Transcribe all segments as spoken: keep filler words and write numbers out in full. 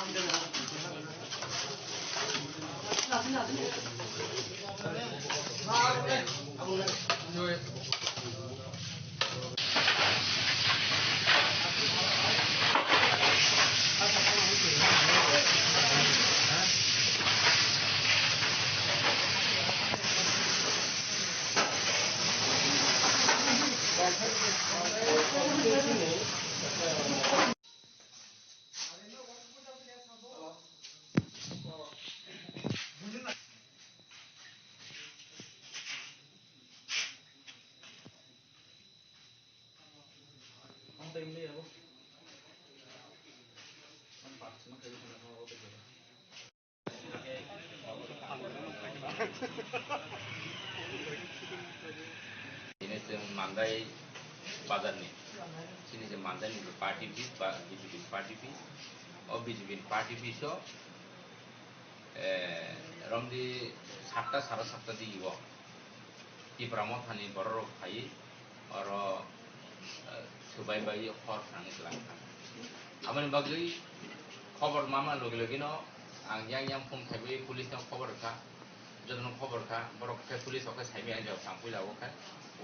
Ini chwng Mandai bazarni, chini je Mandaini je party office ba B J P party office, o B J P party office o, eh, romdi satta, sara satta digi o Tipra Mothani bororok phaiwi oro, eh, swbai bai hor phnangwi twlang kha. Aboni bagwi khobor mama logi logi no ang yang yang phone khaiwi police no khobor rwkha. Jotono khobor kha, borok khe police o khe saimaya, jok tang puila o khe.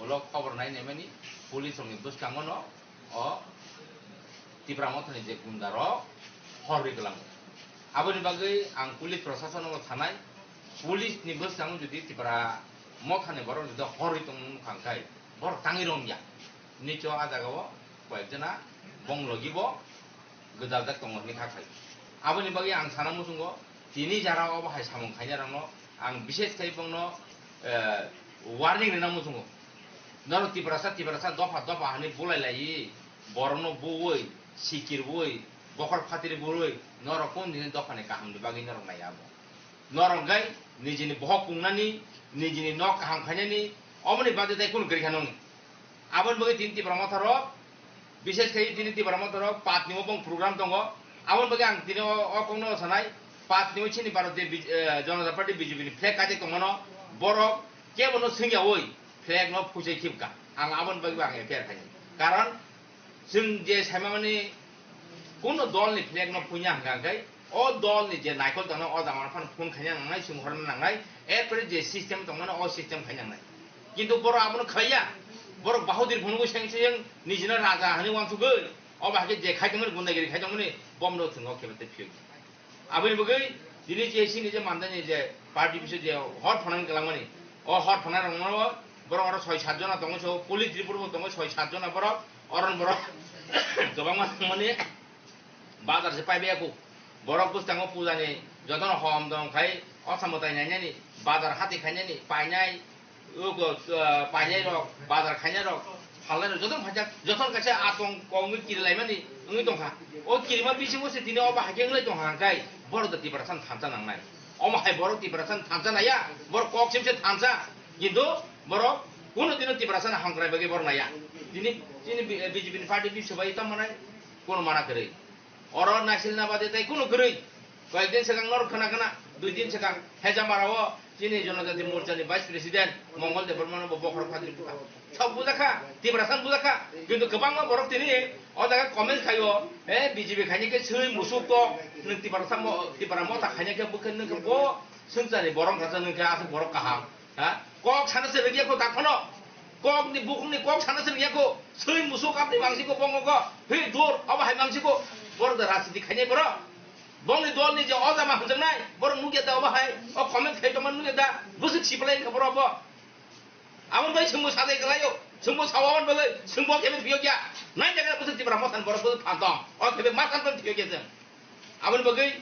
Ulo khobor nai naimani police rokni bwskango no o Tipra Mothani je gunda rok hor rwi kwlango. Aboni bagwi ang police prosason no sanai, police ni bwskango jodi Tipra Mothani borok jodi hor rwi tongmung kha khe borok tangwi rwngya. Nicho a jaga o koyek jona bong logi bo gwdaljak tongo hinwi kha khai. Aboni bagwi ang sana muchungo tini jara o bo hai samung khainai rokno ang bishes khai bongno, eh, warning rwna muchungo. Norok Tiprasa, Tiprasa dopha dopha hinwi bulai laiwi borokno buwi, sikir buwi, bokhor phatiri buwi norok kung dini dophani kahamni bagwi norok naiya bo. Norok gai nijini bohok pungnani, nijini nok kaham khainani, omoni bagwi tei kunu kwrwi kha nung. Aboni bagwi tini Tipra Motha rok, bishes khai tini Tipra Motha rok patni o bong program tongo. Aboni bagwi ang tini o, o kokno sanai, patni o chini Bharatiya Bij-, eh, Janata Party B J P ni flag kaijak tongmano, borok kebono swngyawi flag no phuisai khibka. Ang aboni bagwi ang F I R khainai. Karon Chwng je saimani kuno dolni flag no phuina hwnkha khe o dolni je naikol tongno o jagao phano phone khaina nangnai, chwng horna nangnai, erpore je system tongmani o system khaina nangnai. Kintu borok abono khlaiya, borok bahadur phunugwi seng seng nijino raja hinwi uansugwi, obo hai khe je khai tongmani, gundagiri khai tongmani, bomno thwngwi khe phiyok. Aboni bagwi tini je chini je Mandaini je party office je hor phanang kwlangmani, o hor phanai rokno borok oro soi sat jona tongo, so police report bo tongo, soi sat jona borok, oron borok kwbangma tongmani bazar se paibai ya kho. Borok bwskango puja ni jotono hom dom khai, o samwtai nainani, bazar hati khainani, painai, Ugo, ah, painai rok, bazar khainai rok, phalnai rok, jotono phaijak, jotono kaisa atong kongwi kirilaimani wngwi tongkha. O kirima bisingo se tini obo hai khe wnglai tongkha hwnkhe, borok da Tiprasano thansa nangnai. Omo hai borok Tiprasano thansa naiya, borok kok sim se thansa. Kintu borok kunu dino Tiprasano hamkrai bagwi borok naiya. Tini, tini B-, B J P ni party bisingo bai tamo nai, kunu mana kwrwi. Oro naisilna bade tei kunu kwrwi. Koyek din swkang norok khna khna, dui din swkang Hejamara o chini Jonojati Morcha ni Vice President Mongol Debbarma no bo bokhorok phatri bwkha. Sok bujak kha, Tiprasa bujak kha, kintu kwbangma borok tini o jaga comment khai o, eh, B J P khaini khe swi musuk to, nwng Tiprasa mo-, Tipra Motha khaini khe bwkha nwng khe bo swngchar ni borok rasa nwng khe aswk borok kaham. Ha? Kok sana se rwgya ko tak phano. Kok ni bukhuk ni kok sana se rwgya ko. Swi musuk apni mangsi ko bongo ko. Hi dur, abo hai mangsi ko. Borok da rajniti khainai borok. Bongni dol ni je o jama hamjaknai. Borok nukya da abo hai. O comment khai tongma nukya da. Bwswk siplai kha borok bo. Aboni bai chwngbo sajai kwlaio. Chwngbo sawa aboni bagwi. Chwngbo khe phiyok ya. Nai jaga bwswk Tipra Motha ni borok bwswk phan tong. O khe ma phan tong phiyok ya chwng. Aboni bagwi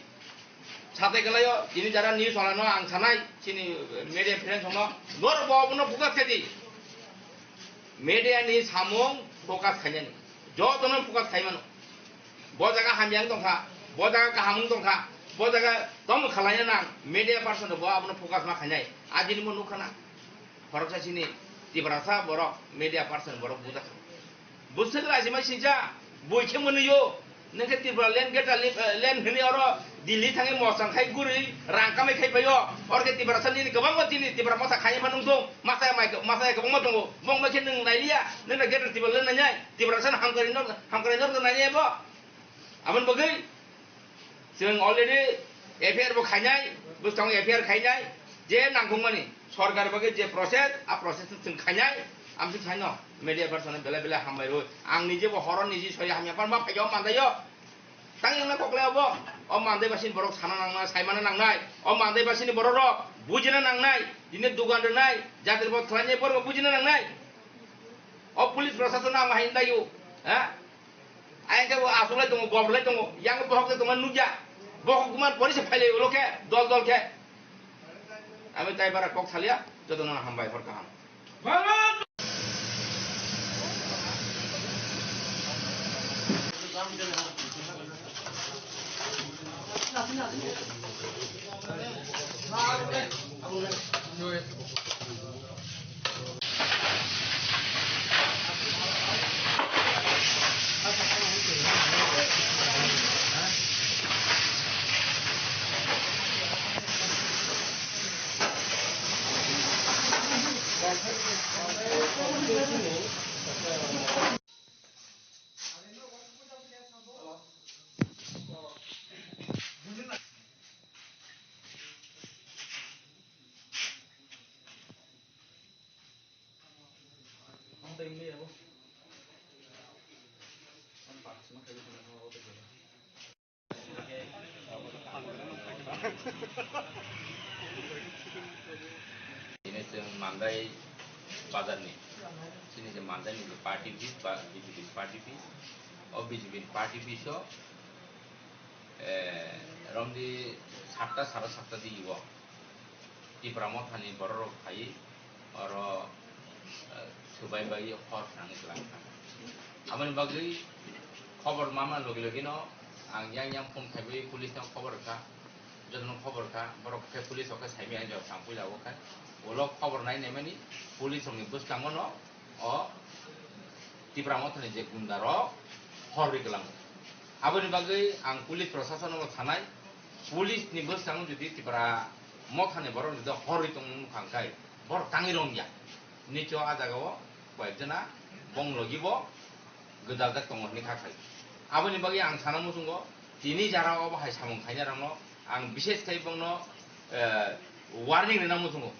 satai kwlaio, tini jara news wala no ang sanai, chini media friends no, norok bo abono focus khaidi. Media ni samung focus khainani. Jotono focus khaimano. Bo jaga hamya wng tongkha, bo jaga kaham wng tongkha, bo jaga tamo khwlaina nang, media person bo abono focus ma khainai. Ajini mo nukha na. Khoroksa chini Tiprasa borok, media person borok bujak. Bwswk laisima singcha, bui khe mwnwi o. Nwng khe Tripura land greater li-, eh, land hwnwi oro Delhi thangwi mosang khai guri rang kamai khai phaio. Oro khe Tiprasa nini kwbangma chini Tipra Motha khai ma nung thung. Masa mai, masa kwbangma tongo. Bongma khe nwng nailiya. Nwng greater Tripura land nainai. Tiprasa hamkrai no, hamkrai no nainai bo. Aboni bagwi Chwng already F I R bo khainai, bwskango F I R khainai, je nangkukmani sorkar bagwi je process, a process chwng khainai, amswk saino media person belai belai hambai rw. Ang nije bo horo niji soi hamya pan ma phaiyo mandayo. Tang yangna kokle obo, o mandai basini borok sana nangnai, saimana nangnai, o mandai basini borok rok bujina nangnai, dini dugan rwnai, jatir bo thwlainai borok bujina nangnai. O police prosason ang hai ndaiyo, ha? Ayang khe bo aswk lai tongo, gom lai tongo, yang bohok lai tongo nukya. Bohok man pori se phailai ulo khe, dol dol khe. Ami tai bara kok salia, joto no hambai hor kaham. Ini chwng Mandai bazarni, chini je Mandaini je party office ba B J P party office, o B J P party office o, eh, romdi satta, sara satta di o. Tipra mothani bororok phaiwi oro, eh, swbai bai hor phnangwi twlang kha. Aboni bagwi khobor mama logi logi no ang yang yang phone khaiwi police no khobor kha, jotono khobor kha, borok khe police o khe saimaya jok tang puila o khe ulo khobor nai naimani police rokni bwskango no o Tipra mothani je gunda rok horwi kwlango. Aboni bagwi ang police prosason no thanai, police ni bwskango jodi Tipra mothani borok jodi horwi tongmung nukha hwnkhe borok tangwi rwngya. Nicho a jaga o koyek jona bong logi bo gwdal jak tongo hinwi kha khai. Aboni bagwi ang sana muchungo tini jara o bo hai samung khainai rokno ang bishes khai bongno, eh, warning rwna muchungo.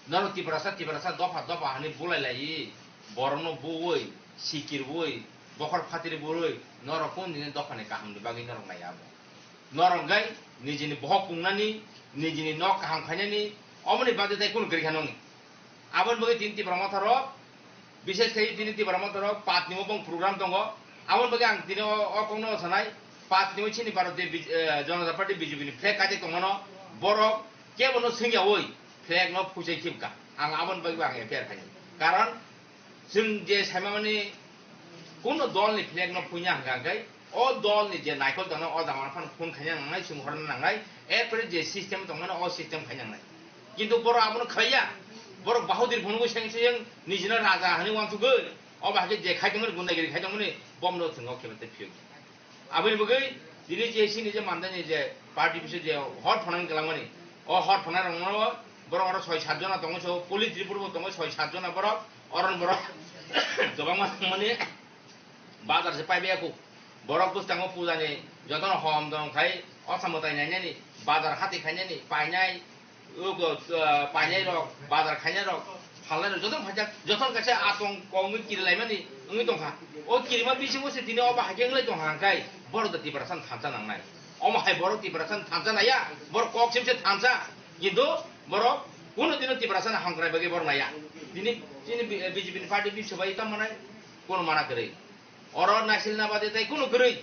Norok Tiprasa, Tiprasa dopha dopha hinwi bulai laiwi, borokno buwi, sikir buwi, bokhor phatiri buwi, norok kung nini dophani kahamni bagwi norok naiya abo. Norok gai nijini bohok pungnani, nijini nok kaham khainani, omoni bagwi tai kunu kwrwi kha nongni. Aboni bagwi tini Tipra Motha rok, bishes khai tini Tipra Motha rok patni o bong program tongo. Aboni bagwi ang tini o, o kokno sanai, patni o chini Bharat je Bij-, eh, Janata Party B J P ni flag kaijak tongmano, borok kebono swngyawi flag no phuichai khibka. Ang aboni bagwi ang F I R khainai. Karon chwng je saimani kuno dol ni flag no phuina hwnkha hwnkhe o dol ni je naikol tongno o jama phano phone khaina nangnai, chwng horna nangnai, erpore je system tongmano o system khaina nangnai. Kintu borok abono khlaiya, borok bahudir phunugwi seng seng nijino raja hinwi uansugwi, obo hai khe je khai tongmani gundagiri khai tongmani bomno thwngwi khe phiyok. Aboni bagwi tini je chini je Mandaini je party office je hor phonang kwlangmani, o hor phonai rokno borok oro soi sat jona tongo, so police report bo tongo soi sat jona borok, oron borok kwbangma tongmani bazar se paibai ya kho. Borok bwskango puja ni jotono hom dong khai osa mwtai nainani, bazar hati khainani, painai, Ugo, ah, painai rok, bazar khainai rok, phalnai rok, jotono phaijak, jotono kaisa atong kongwi kirilaimani wngwi tongkha. O kirima bisingo se tini obo hai khe wnglai tongkha, hwnkhe borok da Tiprasa no thansa nangnai. Omo hai borok Tiprasa no thansa naiya, borok kok sim se thansa. Kintu borok kuno dino Tiprasa no hamkrai bagwi borok naiya. Tini, tini B J P ni party bisingo bai tamo nai, kuno mana kwrwi. Oro naisilna bade tei kunu kwrwi.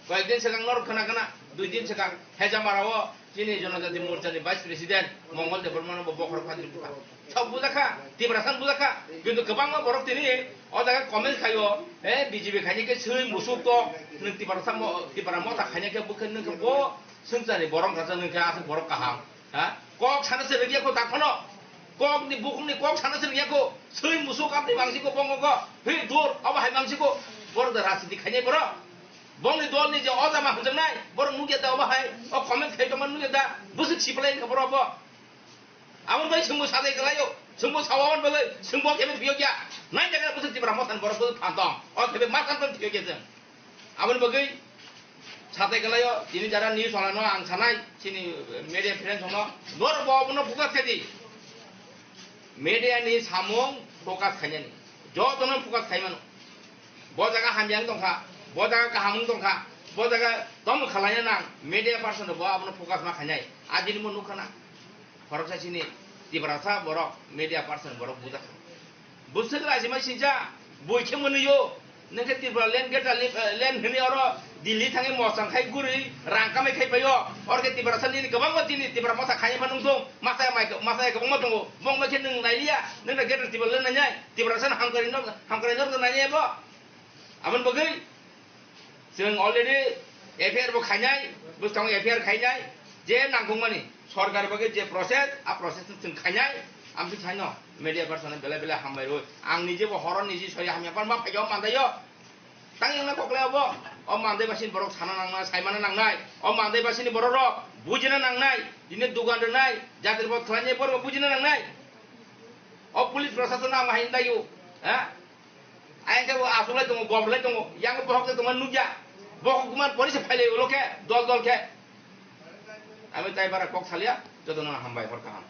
Koyekdin swkang norok khna khna, dui din swkang Hejamara o chini Jonojati Morcha ni Vice President Mongol Debbarma no bo bokhorok phatri bwkha. Sok bujakha, Tiprasa no bujakha. Kintu kwbangma borok tini o jaga comment khaio, eh, B J P khaini khe swi musuk to, nwng Tiprasa mo-, Tipra motha khaini khe bwkhe nwng khe bo swngcharni borok rwchap nwng khe aswk borok kaham. Ha? Kok sana se rwgya ko tak phano. Kok ni bukhuk ni kok sana se rwgya ko. Swi musuk apni mangsi ko bongo ko. Hi dur, abo hai mangsi ko. Borok da rajniti khainai borok. Bongni dol ni je o jama hwnjaknai, borok nukya da abo hai. O comment khai tongma nukya da. Bwswk siplai wngkha borok bo. Aboni bai chwngbo sajai kwlaio. Chwngbo sawa aboni bagwi. Chwngbo khe phiyokya. Nai jaga bwswk Tipra mothani borok bwswk phan tong. O khe ma phan tong phiyokya chwng. Aboni bagwi Satai kalaio, tini jara news wala no ang sanai, chini media friends no, nor bo abono focus khaidi. Media ni samung focus khainani. Jotono focus khaimano. Bo jaga hamya wng tongkha, bo jaga kaham wng tongkha, bo jaga tamo khalaina nang, media person bo abono focus ma khainai. Adini mo nukhana. Khoroksa chini Tiprasa borok, media person borok bujak. Bwswk rasimai sincha, bui khe mwnwiyo. Nwng khe Tripura land greater li-, eh, land hwnwi oro Delhi thangwi mosang khai guri rang kamai khai paio. Oro khe Tiprasa nini kwbangma chini Tipra motha khai ma nung thung. Masa mai, masa kwbangma tongo. Bong mai khe nwng nailiya. Nwng na greater Tripura land nainai. Tiprasa no hamkrai no, hamkrai no nainai bo. Aboni bagwi chwng already F I R bo khainai, bwskango F I R khainai, je nangkukmani sorkar bagwi je process, a process no chwng khainai, amtwi saino media person no belai belai hambai rwi. Ang nije bo horo niji sori hamya pan ma phaiyo mandaio. Tang yang na kokle obo, o mandai basin borok sana nangnai, saimana nangnai, o mandai basini borok rok bujina nangnai, dine dugan rwnai, jatir bo thwlainai borok bujina nangnai. O police prosason ang hain daio, ha? Ayang khe bo aswk lai tongo, gom lai tongo, yang bohok lai tongo nukya. Bohok man pori se phailai ulo khe, dol dol khe. Ami tai bara kok salia, joto no hambai hor kaham.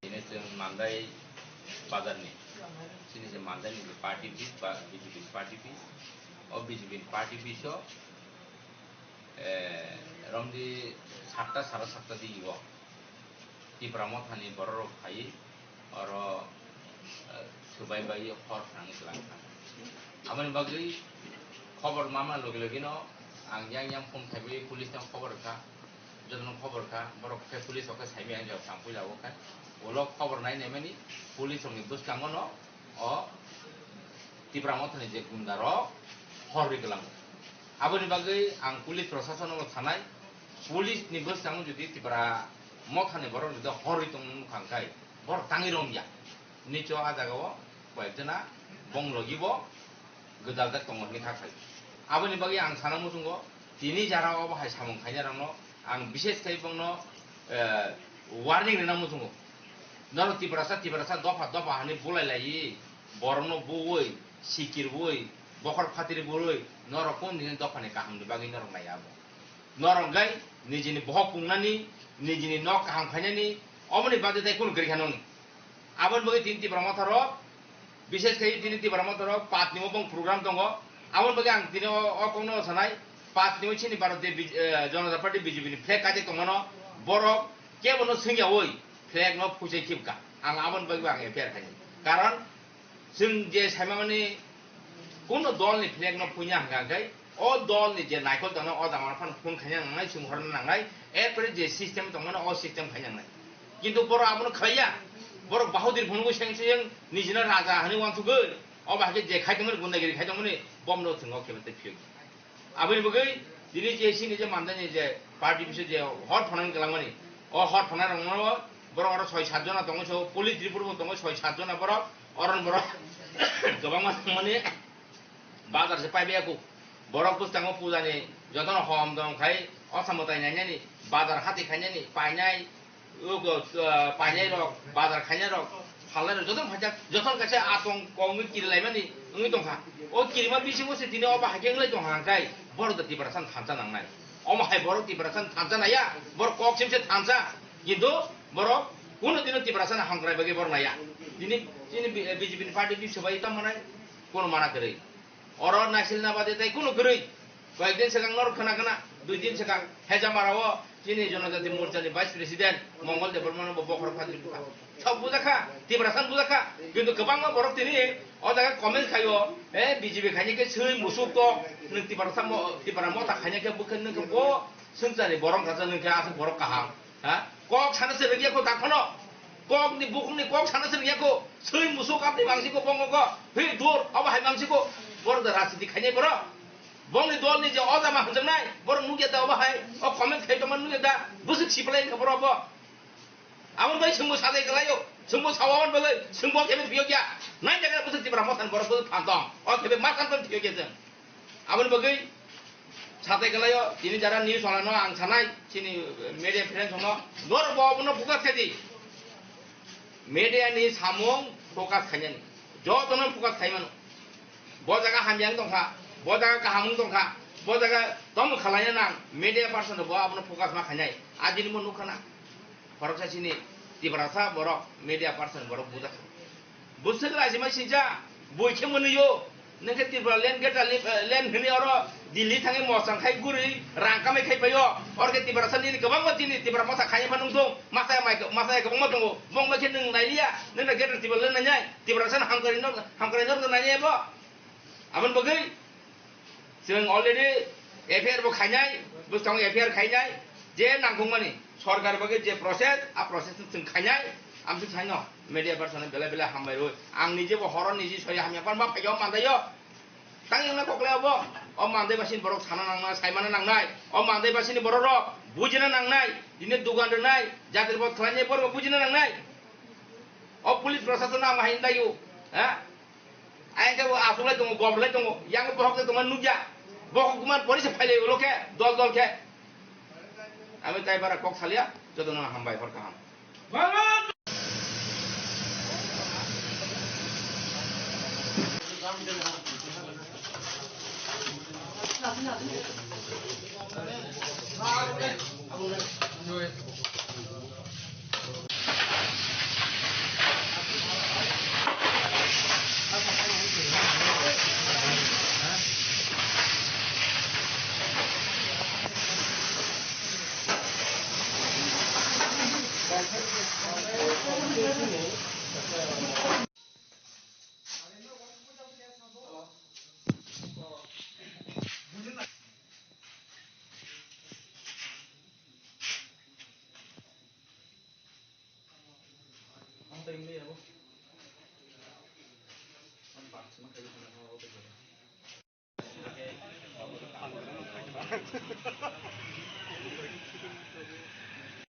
Ini chwng Mandai bazar ni, chini je Mandai ni party office ba B J P party office, o B J P party office o, eh, romdi satta, sara satta di o. Tipra mothani bororok phaiwi oro, eh, swbai bai hor phnangwi twlang kha. Aboni bagwi khobor mama logi logi no ang yang yang phone khaiwi police no khobor kha, jotono khobor kha, borok khe police rok khe saimaya ang jora tang puila o khe ulo khobor nai naimani police rokni bwskango no o Tipra mothani je gunda rok horwi kwlango. Aboni bagwi ang police prosason no sanai, police ni bwskango jodi Tipra mothani borok jodi horwi tongmung kha khai borok tangwi romya. Nicho a jaga o koyek jona bong logi bo gwdal jak tongo hinwi kha khai. Aboni bagwi ang sana muchungo tini jara o bo hai samung khainai rok no ang bishes khai bongno, eh, warning rwna muchungo. Norok Tiprasa, Tiprasa dopha dopha hwnwi bulai laiwi, borokno buwi, sikirwi, bokhor phatiri bwrwi, norok kung nini dophani kahamni bagwi norok naiya bo. Norok gai nijini bohok pungnani, nijini nok kaham khainani, omoni bagwi tai kunu kwrwi kha nokni. Aboni bagwi tini Tipra motharo, bishes khai tini Tipra motharo patni o bong program tongo. Aboni bagwi ang tini o, o kokno sanai, patni o chini Bharatiya Bij-, eh, Janata Party B J P ni flag kaijak tongmano, borok kebono swngyawi flag no phuisai khibka. Ang aboni bagwi ang F I R khainai. Karon chwng je saimamani kuno dol ni flag no phuina hwnkha khe o dol ni je naikol tongno o jagao phano phone khaina nangnai, chwng horna nangnai, erpore je system tongmano o system khaina nangnai. Kintu borok abono khlaiya, borok bahudir phunugwi seng seng nijino raja hwnwi uansugwi, o bahai khe je khai tongmani gundagiri khai tongmani bomno thwngwi khe tei phiyok. Aboni bagwi tini je chini je Mandai ni je party biso je hor phonang kwlangmani, o hor phonang rokno borok oro soi sat jona tongo, so police report bo tongo soi sat jona borok, oron borok kwbangma tongmani bazar se paibai ya kuk. Borok bwskango puja ni jotono hom dom khai osa mwtai nainani, bazar hati khainani, painai, Ugo, ah, painai rok, bazar khainai rok, phalnai rok, jotono phaijak, jotono kaisa atong kongwi kirilaimani wngwi tongkha. O kirima bisingo se tini o bahai khe wnglai tongkha, hwnkhe borok da Tiprasa no thansa nangnai. Omo hai borok Tiprasa no thansa naiya, borok kok sim se thansa. Kintu borok kuno dino Tiprasa no hamkrai bagwi borok naiya. Tini, tini B-, B J P ni party bisingo bai tamo nai. Kono mana kwrwi. Oro naisilna bade tei kono kwrwi. Koyekdin swkang norok khna khna, dui din swkang Hejamara o chini Jonojati Morcha ni Vice President Mongol Debbarma no bo bokhorok phatri bwkha. Sok bujakha, Tiprasa no bujakha. Kintu kwbangma borok tini o jaga comment khaio, eh, B J P khaini khe swi musuk kok, nwng Tiprasa mo-, Tipra motha khaini khe bwkhe nwng khe bo swngchar ni borok rajak nwng khe aswk borok kaham. Ha? Kok sana se rwngya ko takhano. Kok ni bukhuk ni kok sana se rwngya ko. Swi musuk apni mangsi ko bongo ko. Hi dur, obo hai mangsi ko. Borok da rajniti khainai borok. Bongni dol ni je o jama hwnjaknai, borok nukya da obo hai. O comment khai tongma nukya da. Bwswk siplai kha borok bo. Aboni bai chwngbo sajai kwlaio. Chwngbo sawa aboni bagwi. Chwngbo khe phiyokya. Nai jaga bwswk Tipra motha ni borok bwswk phan tong. O khe ma san tong phiyokya chwng. Aboni bagwi satai kwlaio, tini jara news walano ang sanai, chini media friends no, norok bo abono focus khaidi. Media ni samung focus khainani. Jotono focus khaimano. Bo jaga hamya wng tongkha, bo jaga kaham wng tongkha, bo jaga tamo khwlaina nang, media person bo abono focus ma khainai. Adini mo nukha na. Khoroksa chini Tiprasa borok, media person borok bujak. Bwswk raijima sincha, bui khe mwnwi o. Nwng khe Tripura land, greater li-, eh, land hwnwi oro Delhi thangwi mochang khai guri, rang kamai khai paio. Oro khe Tiprasa nini kwbangma chini Tipra motha khai ma nung thung. Masa mai, masa kwbangma tongo. Bong bai khe nwng nailiya, nwng na greater Tripura land nainai. Tiprasa no hamkrai no, hamkrai no nainai bo. Aboni bagwi chwng already F I R bo khainai, bwskango F I R khainai, je nangkukmani sorkar bagwi je process, a process no chwng khainai, amswk saino media person no belai belai hambai rwi. Ang nije bo horo niji sori hamya pan ma phaio mandaio. Tang yongna kokle obo, o mandai basin borok sana nangnai, saimana nangnai, o mandai basini borok rok bujina nangnai, dine dugan rwnai, jatir bot khlainai borok bujina nangnai. O police prosason ang hai ndaiyo, ha? Ayang khe bo aswk lai tongo, gom lai tongo, yang bohok lai tongma nukya. Bohok man pori se phailai ulo khe, dol dol khe. Ami tai bara kok salia, joto no hambai hor kaham.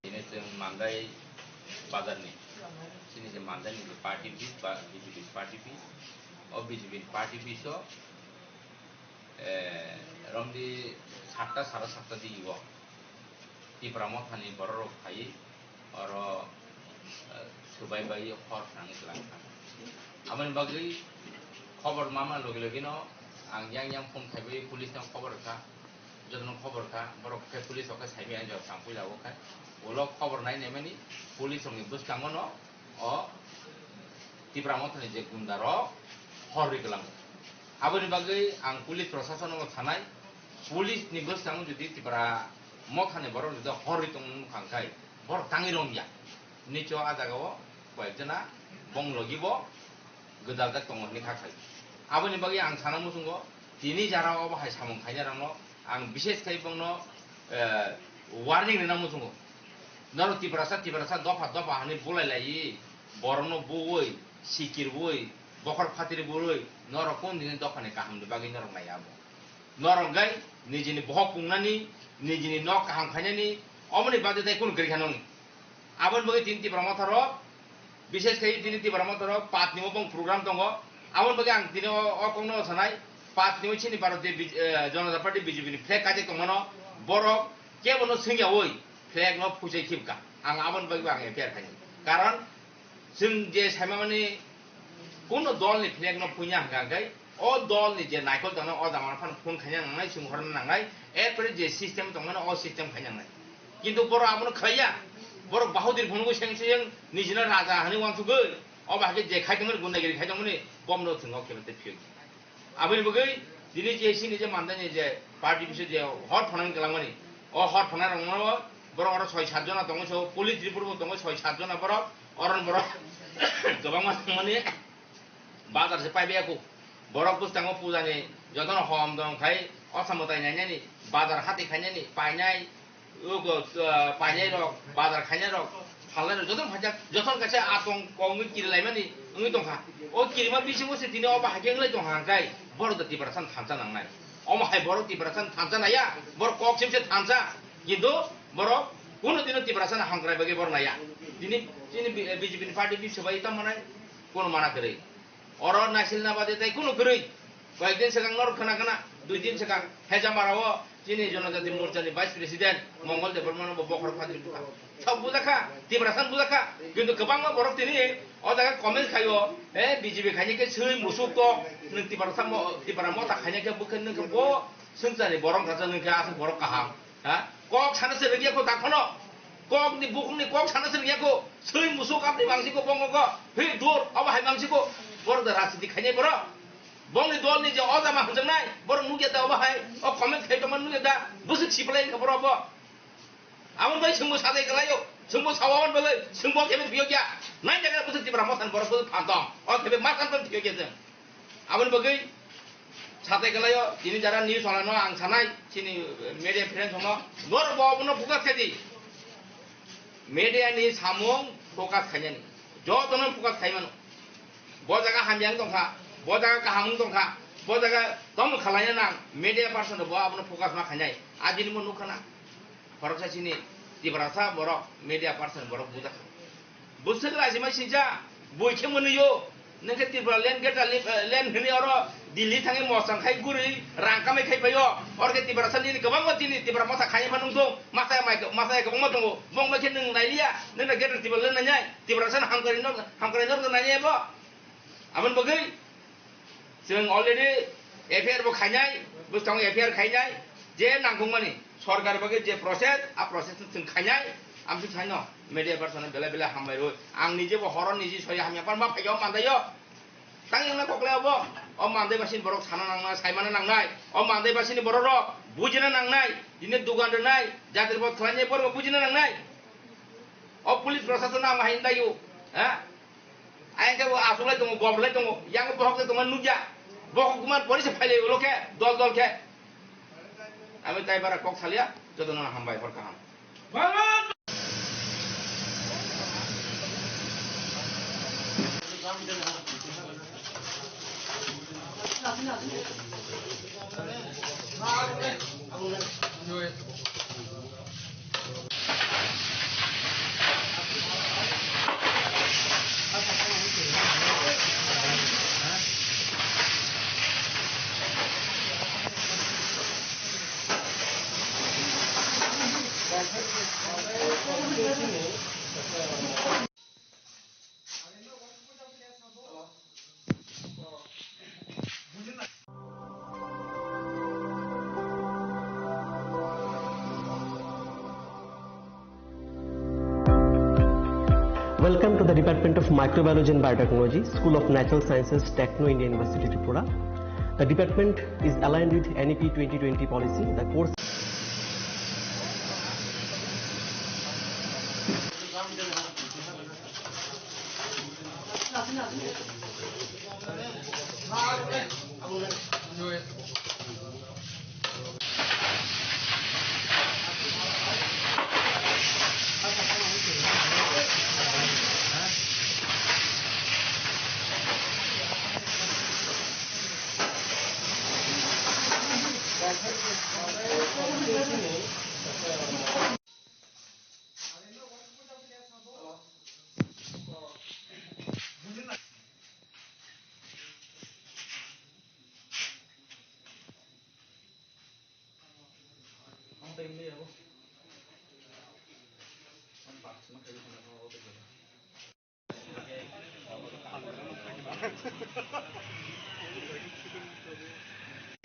Ini chwng Mandai bazar ni, sini je Mandai ni party office ba B J P party office, o B J P party office o, eh, romdi satta, sara satta di o. Tipra mothani bororok phaiwi oro, eh, swbai bai hor swnamwi twlang kha. Aboni bagwi khobor mama logi logi no ang yang yang phone khaiwi police no khobor kha, jotono khobor kha, borok khe police rok khe saimaya jora tang puila o khe ulo khobor nai naimani police rokni bwskango no o Tipra mothani je gunda rok hor rwi kwlango. Aboni bagwi ang police prosason no sanai, police ni bwskango jodi Tipra mothani borok jodi hor rwi tongmung kha khai borok tangwi rwngya. Nicho a jaga o koyek jona bong logi bo gwdal jak tongo hinwi kha khai. Aboni bagwi ang sana muchungo tini jara obo hai samung khainai rokno ang bishes khai bongno, eh, warning rwna muchungo. Norok Tiprasa, Tiprasa dopha dopha hinwi bulai laiwi, borokno buwi, sikir buwi, bokhor phatiri buwi, norok kung dini dophani kaham ni bagwi norok nai abo. Norok gai nijini bohok pungnani, nijini nok kaham khainani, omoni bagwi tai kunu kwrwi kha nung. Aboni bagwi tini Tipra motha rok, bishes khai tini Tipra motha rok pat ni bo bong program tongo. Aboni bagwi ang tini o, o kokno sanai, pat ni bo chini Bharatiya Bij-, eh, Janata Party B J P ni flag kaijak tongmano, borok kebo no swngya oi flag no phuchai khibka. Ang aboni bagwi bo ang F I R khaini. Karon chwng je saimani kuno dol ni flag no phunya hwnkha hwnkhe o dol ni je naikol tongno o jama phano phone khaina nangnai, swng horna nangnai, erpore je system tongmano o system khaina nangnai. Kintu borok abono khlaiya, borok bahudir phunugwi seng seng nijino raja hinwi uansugwi, obo hai khe je khai tongmani gundagiri khai tongmani bomno thwngno khe tei phiyok. Aboni bagwi tini je sini je mandani je party biso je hor phonang kelangmani, o hor phonang rokno borok oro soi sat jona tongo, so police report bo tongo soi sat jona borok, oron borok kwbangma tongmani bazar se paibai ako. Borok bwskango pujani jotono hom dong khai osa mwtai nainani, bazar hati khainani, painai, Ogo, ah, painai rok, bazar khainai rok, phalnai rok, jotono phaijak, jotono kaisa atong kok wngwi kirilaimani wngwi tongkha. O kirima bisingo se tini o bahai khe wnglai tongkha hwnkhe, borok da Tiprasani thansa nangnai. Omo hai borok Tiprasani thansa naiya, borok kok sim se thansa. Kintu borok kunu dino Tiprasani hamkrai bagwi borok naiya. Tini, tini B J P ni party bisingo bai tamo nai, kunu mana kwrwi. Oro naisilna bade tei kunu kwrwi. Koyekdin swkang norok khna khna, dui din swkang Hejamara o chini Jonojati Morcha ni Vice President Mongol Debbarma no bo bokhorok phatri bwkha. Sok bujakha, Tiprasa no bujakha. Kintu kwbangma borok tini o jaga comment khaio, "Eh, B J P khaini khe swi musuk kok, nwng Tiprasa mo-, Tipra motha khaini khe bwkhe nwng khe bo swngchar ni borok wngkha, nwng khe aswk borok kaham." Ha? Kok sana se rwgya ko dakhono. Kok ni bukhuk ni kok sana se rwgya ko. Swi musuk apni mangsi ko bongo ko. Hi dur, abo hai mangsi ko. Borok da rajniti khainai borok. Bongni dol ni je o jama hwnjaknai, borok nukya da obo hai. O comment khai tongma nukya da. Bwswk siplai wngkha borok bo. Aboni bai chwngbo sajai kwlaio. Chwngbo sawa aboni bagwi. Chwngbo khe phiyokya. Nai jaga bwswk Tipra motha ni borok bwswk phan tong. O khe ma phan tong phiyokya chwng. Aboni bagwi satai kwlaio, tini jara news wala no ang sanai, chini media friends no, norok bo abono focus khaidi. Media ni samung focus khainani. Jotono focus khaimano. Bo jaga hamya wng tongkha, bo jaga kaham wng tongkha, bo jaga tamo khwlaina nang, media person bo abono focus ma khainai. Adini mo nukha na. Khoroksa chini Tiprasa borok, media person borok bujakha. Bwswk laisima sincha, bui khe mwnwi o. Nwng khe Tripura land greater li-, eh, land hwnwi oro Delhi thangwi mosang khai guri rang kamai khai paio. Oro khe Tiprasa nini kwbangma chini Tipra motha khai ma nung thung. Masa mai, masa kwbangma tongo. Bong bai khe nwng nailiya. Nwng na greater Tripura land nainai. Tiprasa no hamkrai no, hamkrai no nainai bo. Aboni bagwi chwng already F I R bo khainai, bwskango F I R khainai, je nangkukmani sorkar bagwi je process, a process no chwng khainai, amsuk saino media person no belai belai hambai rwi. Ang nije bo horo niji soi hamya pan ma phaio mandaio. Tang yongna kokle obo, o mandai basini borok sana nangnai, saimana nangnai, o mandai basini borok rok bujina nangnai, dine dugan rwnai, jatri bo thwlainai borok bujina nangnai. O police prosason ang hai ndaiyo, ha? Ayang khe bo aswk lai tongo, gom lai tongo, yang bohok lai tongo nukya. Bohok kuman pori se phailai ulo khe, dol dol khe. Ami tai bara kok salia, jotono hambai hor kaham. Welcome to the Department of Microbiology and Biotechnology, School of Natural Sciences, Techno India University, Tripura. The department is aligned with N E P twenty twenty policy. The course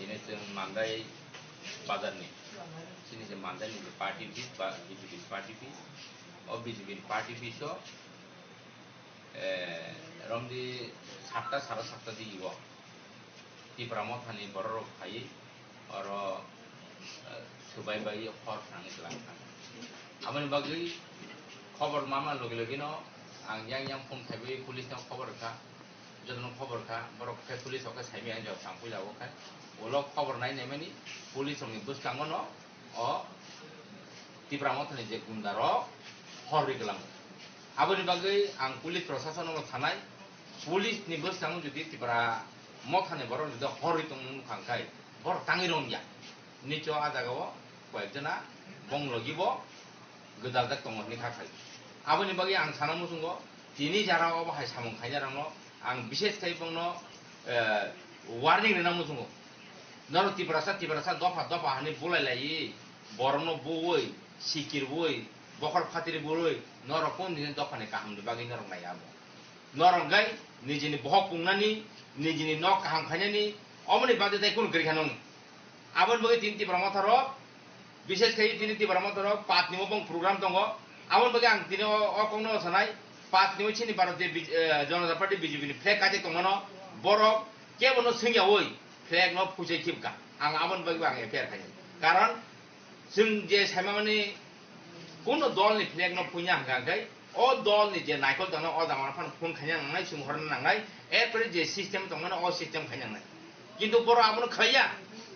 Ini chwng Mandai bazar ni, chini je Mandai ni je party office ba B J P party office, o B J P ni party office o, eh, romdi satta, sara satta digi o. Tipra Mothani bororok phaiwi oro, eh, swbai bai hor phnangwi twlang thang. Aboni bagwi khobor mama logi logi no ang yang yang phone khaiwi police no khobor kha, jotono khobor kha, borok khe police o khe saimaya jok tang puila o khe, ulo khobor nai naimani police rokni bwskango no o Tipra Mothani je gunda rok hor ri kwlango. Aboni bagwi ang police prosason no thanai, police ni bwskango jodi Tipra Mothani borok jodi hor ri tongmung nukha khai borok tangwi rwngya. Nicho a jaga o koyek jona bong logi bo gwdal jak tongo hinwi kha khai. Aboni bagwi ang sana muchungo tini jara o bo hai samung khainai rokno ang bishes khai bongno, eh, warning rwna muchungo. Norok Tiprasa, Tiprasa dopha dopha hinwi bulai laiwi borokno buwi, sikirwi, bokhor phatiri buwi norok kung nini dophani kahamni bagwi norok nai abo. Norok gai nijini bohok pungnani, nijini nok kaham khainani, omoni bagwi tei kunu kwrwi kha nung. Aboni bagwi tini Tipra Motha rok, bishes khai tini Tipra Motha rok, pat ni bo bong program tongo. Aboni bagwi ang tini o, o kokno sanai, pat ni bo chini Bharatiya Bij-, eh, Janata Party B J P ni flag kaijak tongmano, borok kebono swngyawi flag no phuichai khibka. Ang aboni bagwi bo ang F I R khainai. Karon, chwng je saimani kuno dol ni flag no phuina hwnkha khe, o dol ni je naikol tongno o jagao phano phone khaina nangnai, chwng horna nangnai, erpore je system tongmani o system khaina nangnai. Kintu borok abono khlaiya,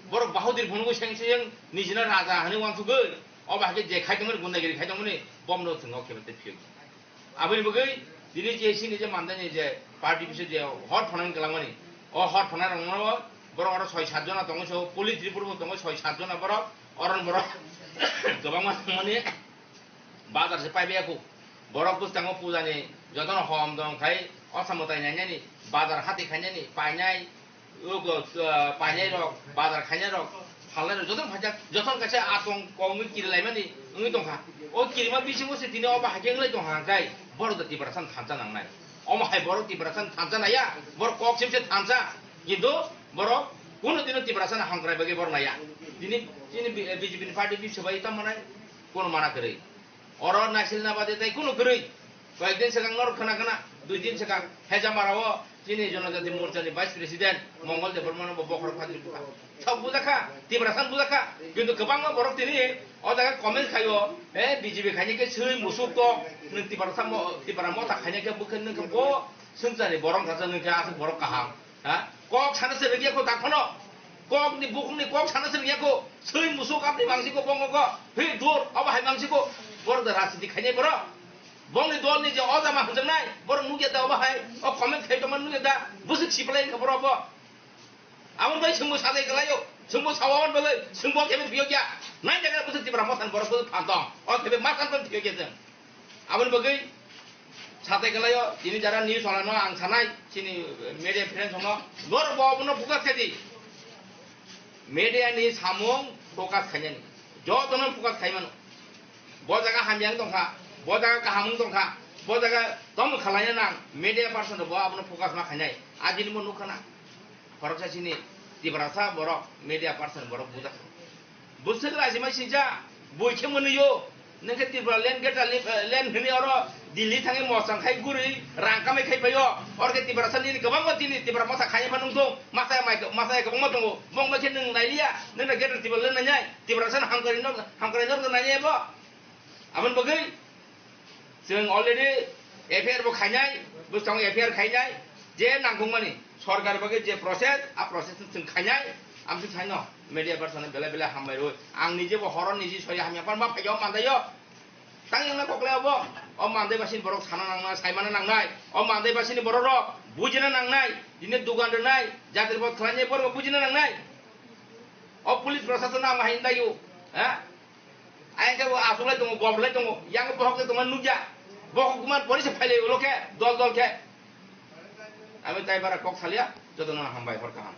borok bahadur phunugwi seng seng nijino raja hinwi uansugwi, o bahai khe je khai tongmani, gundagiri khai tongmani, bomno chwng o khe phiyok. Aboni bagwi tini je sini je mandani je party bisingo je hor phonang kwlangmani, o hor phonang rokno borok oro soi sat jona tongo, so police report bo tongo soi sat jona borok, oro borok kwbangma tongmani bazar se paibai ya kho. Borok bwskango puja ni jotono hom dong khai, o samo tai nainani, bazar hati khainani, painai, Ogo, ah, painai rok, bazar khainai rok, phalnai rok, jotono phaijak, jotono kaisa atong kok wngwi kirilaimani wngwi tongkha. O kirima bisingo se tini o bahai khe wnglai tongkha, hwnkhe borok da Tiprasa no thansa nangnai. Omo hai borok Tiprasa no thansa naiya, borok kok sim se thansa. Kintu borok kunu dino Tiprasa no hamkrai bagwi borok naiya. Tini, tini B-, B J P ni party bisingo bai tamo nai, kunu mana kwrwi. Oro naisilna bade tei kunu kwrwi. Koyek din swkang norok khna khna, dui din swkang Hejamara o chini Jonojati Morcha ni Vice President Mongol Debbarma no bo bokhorok phatri bukha. Thok bujakha, Tiprasa no bujakha. Kintu kwbangma borok tini o jaga comment khaio, "Eh, B J P khaini khe swi musuk to, nwng Tiprasa mo-, Tipra Motha khaini khe bwkhe nwng khe bo swngchar ni borok wngkha, nwng khe aswk borok kaham." Ha? Kok sana se rwngya kho takhwno. Kok ni bukhuk ni kok sana se rwngya kho. Swi musuk apni mangsi kho bongo kho. Hi dur, abo hai mangsi kho. Borok da rajniti khainai borok. Bongni dol ni je o jama hwnjaknai, borok nukya da obo hai. O comment khai tongma nukya da. Bwswk siplai wngkha borok bo. Aboni bai chwngbo sajai kwlaio. Chwngbo sawa aboni bagwi. Chwngbo khe phiyokya. Nai jaga bwswk Tipra Motha ni borok bwswk phan tong. O khe ma san tong phiyokya chwng. Aboni bagwi satai kwlaio, tini jara news wala no ang sanai, chini media friends no, norok bo abono focus khaidi. Media ni samung focus khainani, jotono focus khaimano. Bo jaga hamya wng tongkha, bo jaga kaham wng tongkha, bo jaga tamo khwlaina nang, media person rok bo abono focus ma khainai. Ajini bo nukha na, khoroksa chini Tiprasa borok, media person borok bujak. Bwswk lachi mai sincha, bui khe mwnwi o. Nwng khe Tripura land, greater li-, eh, land hwnwi oro Delhi thangwi mochang khai guri rang kamai khai paio. Oro khe Tiprasa nini kwbangma chini Tipra Motha khai ma nung thung. Masa mai, masa kwbangma tongo. Bong bai khe nwng nai liya. Nwng na greater Tripura land nainai. Tiprasa no hamkrai no, hamkrai no nainai bo. Aboni bagwi chwng already F I R bo khainai, bwskango F I R khainai, je nangkukmani sorkar bagwi je process, a process no chwng khainai, amtwi saino media person no belai belai hambai rwi. Ang nije bo horo niji sori hamya pan ma phaiyo mandaio. Tang yang na kokle obo, o mandai basin borok sana nangnai, saimana nangnai, o mandai basini borok rok bujina nangnai, dine dugan rwnai, jatri bo khlainai borok bujina nangnai. O police prosason no ang hai ndaiyo, ha? Ayang khe bo aswk lai tongo, gom lai tongo, yang bohok lai tongma nukya. Bohok man pori se phailai ulo khe, dol dol khe. Ami tai bara kok salia, joto no hambai hor kaham.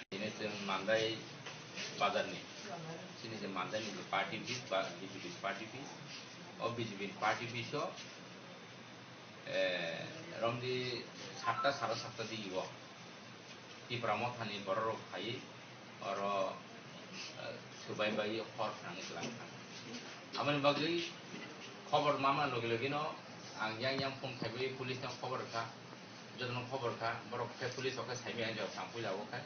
Tini chwng Mandai bazar ni, chini je Mandai ni je party office ba B J P party office, o B J P party office o, eh, romdi satta, sara satta digi o Tipra Motha ni borok rok phaiwi oro, eh, swbai bai hor phnangwi twlang kha. Aboni bagwi khobor ma man logi logi no ang yang yang phone khaiwi police no khobor rwkha. Jotono khobor kha, borok khe police rok khe saimaya, jora tang puila o khe.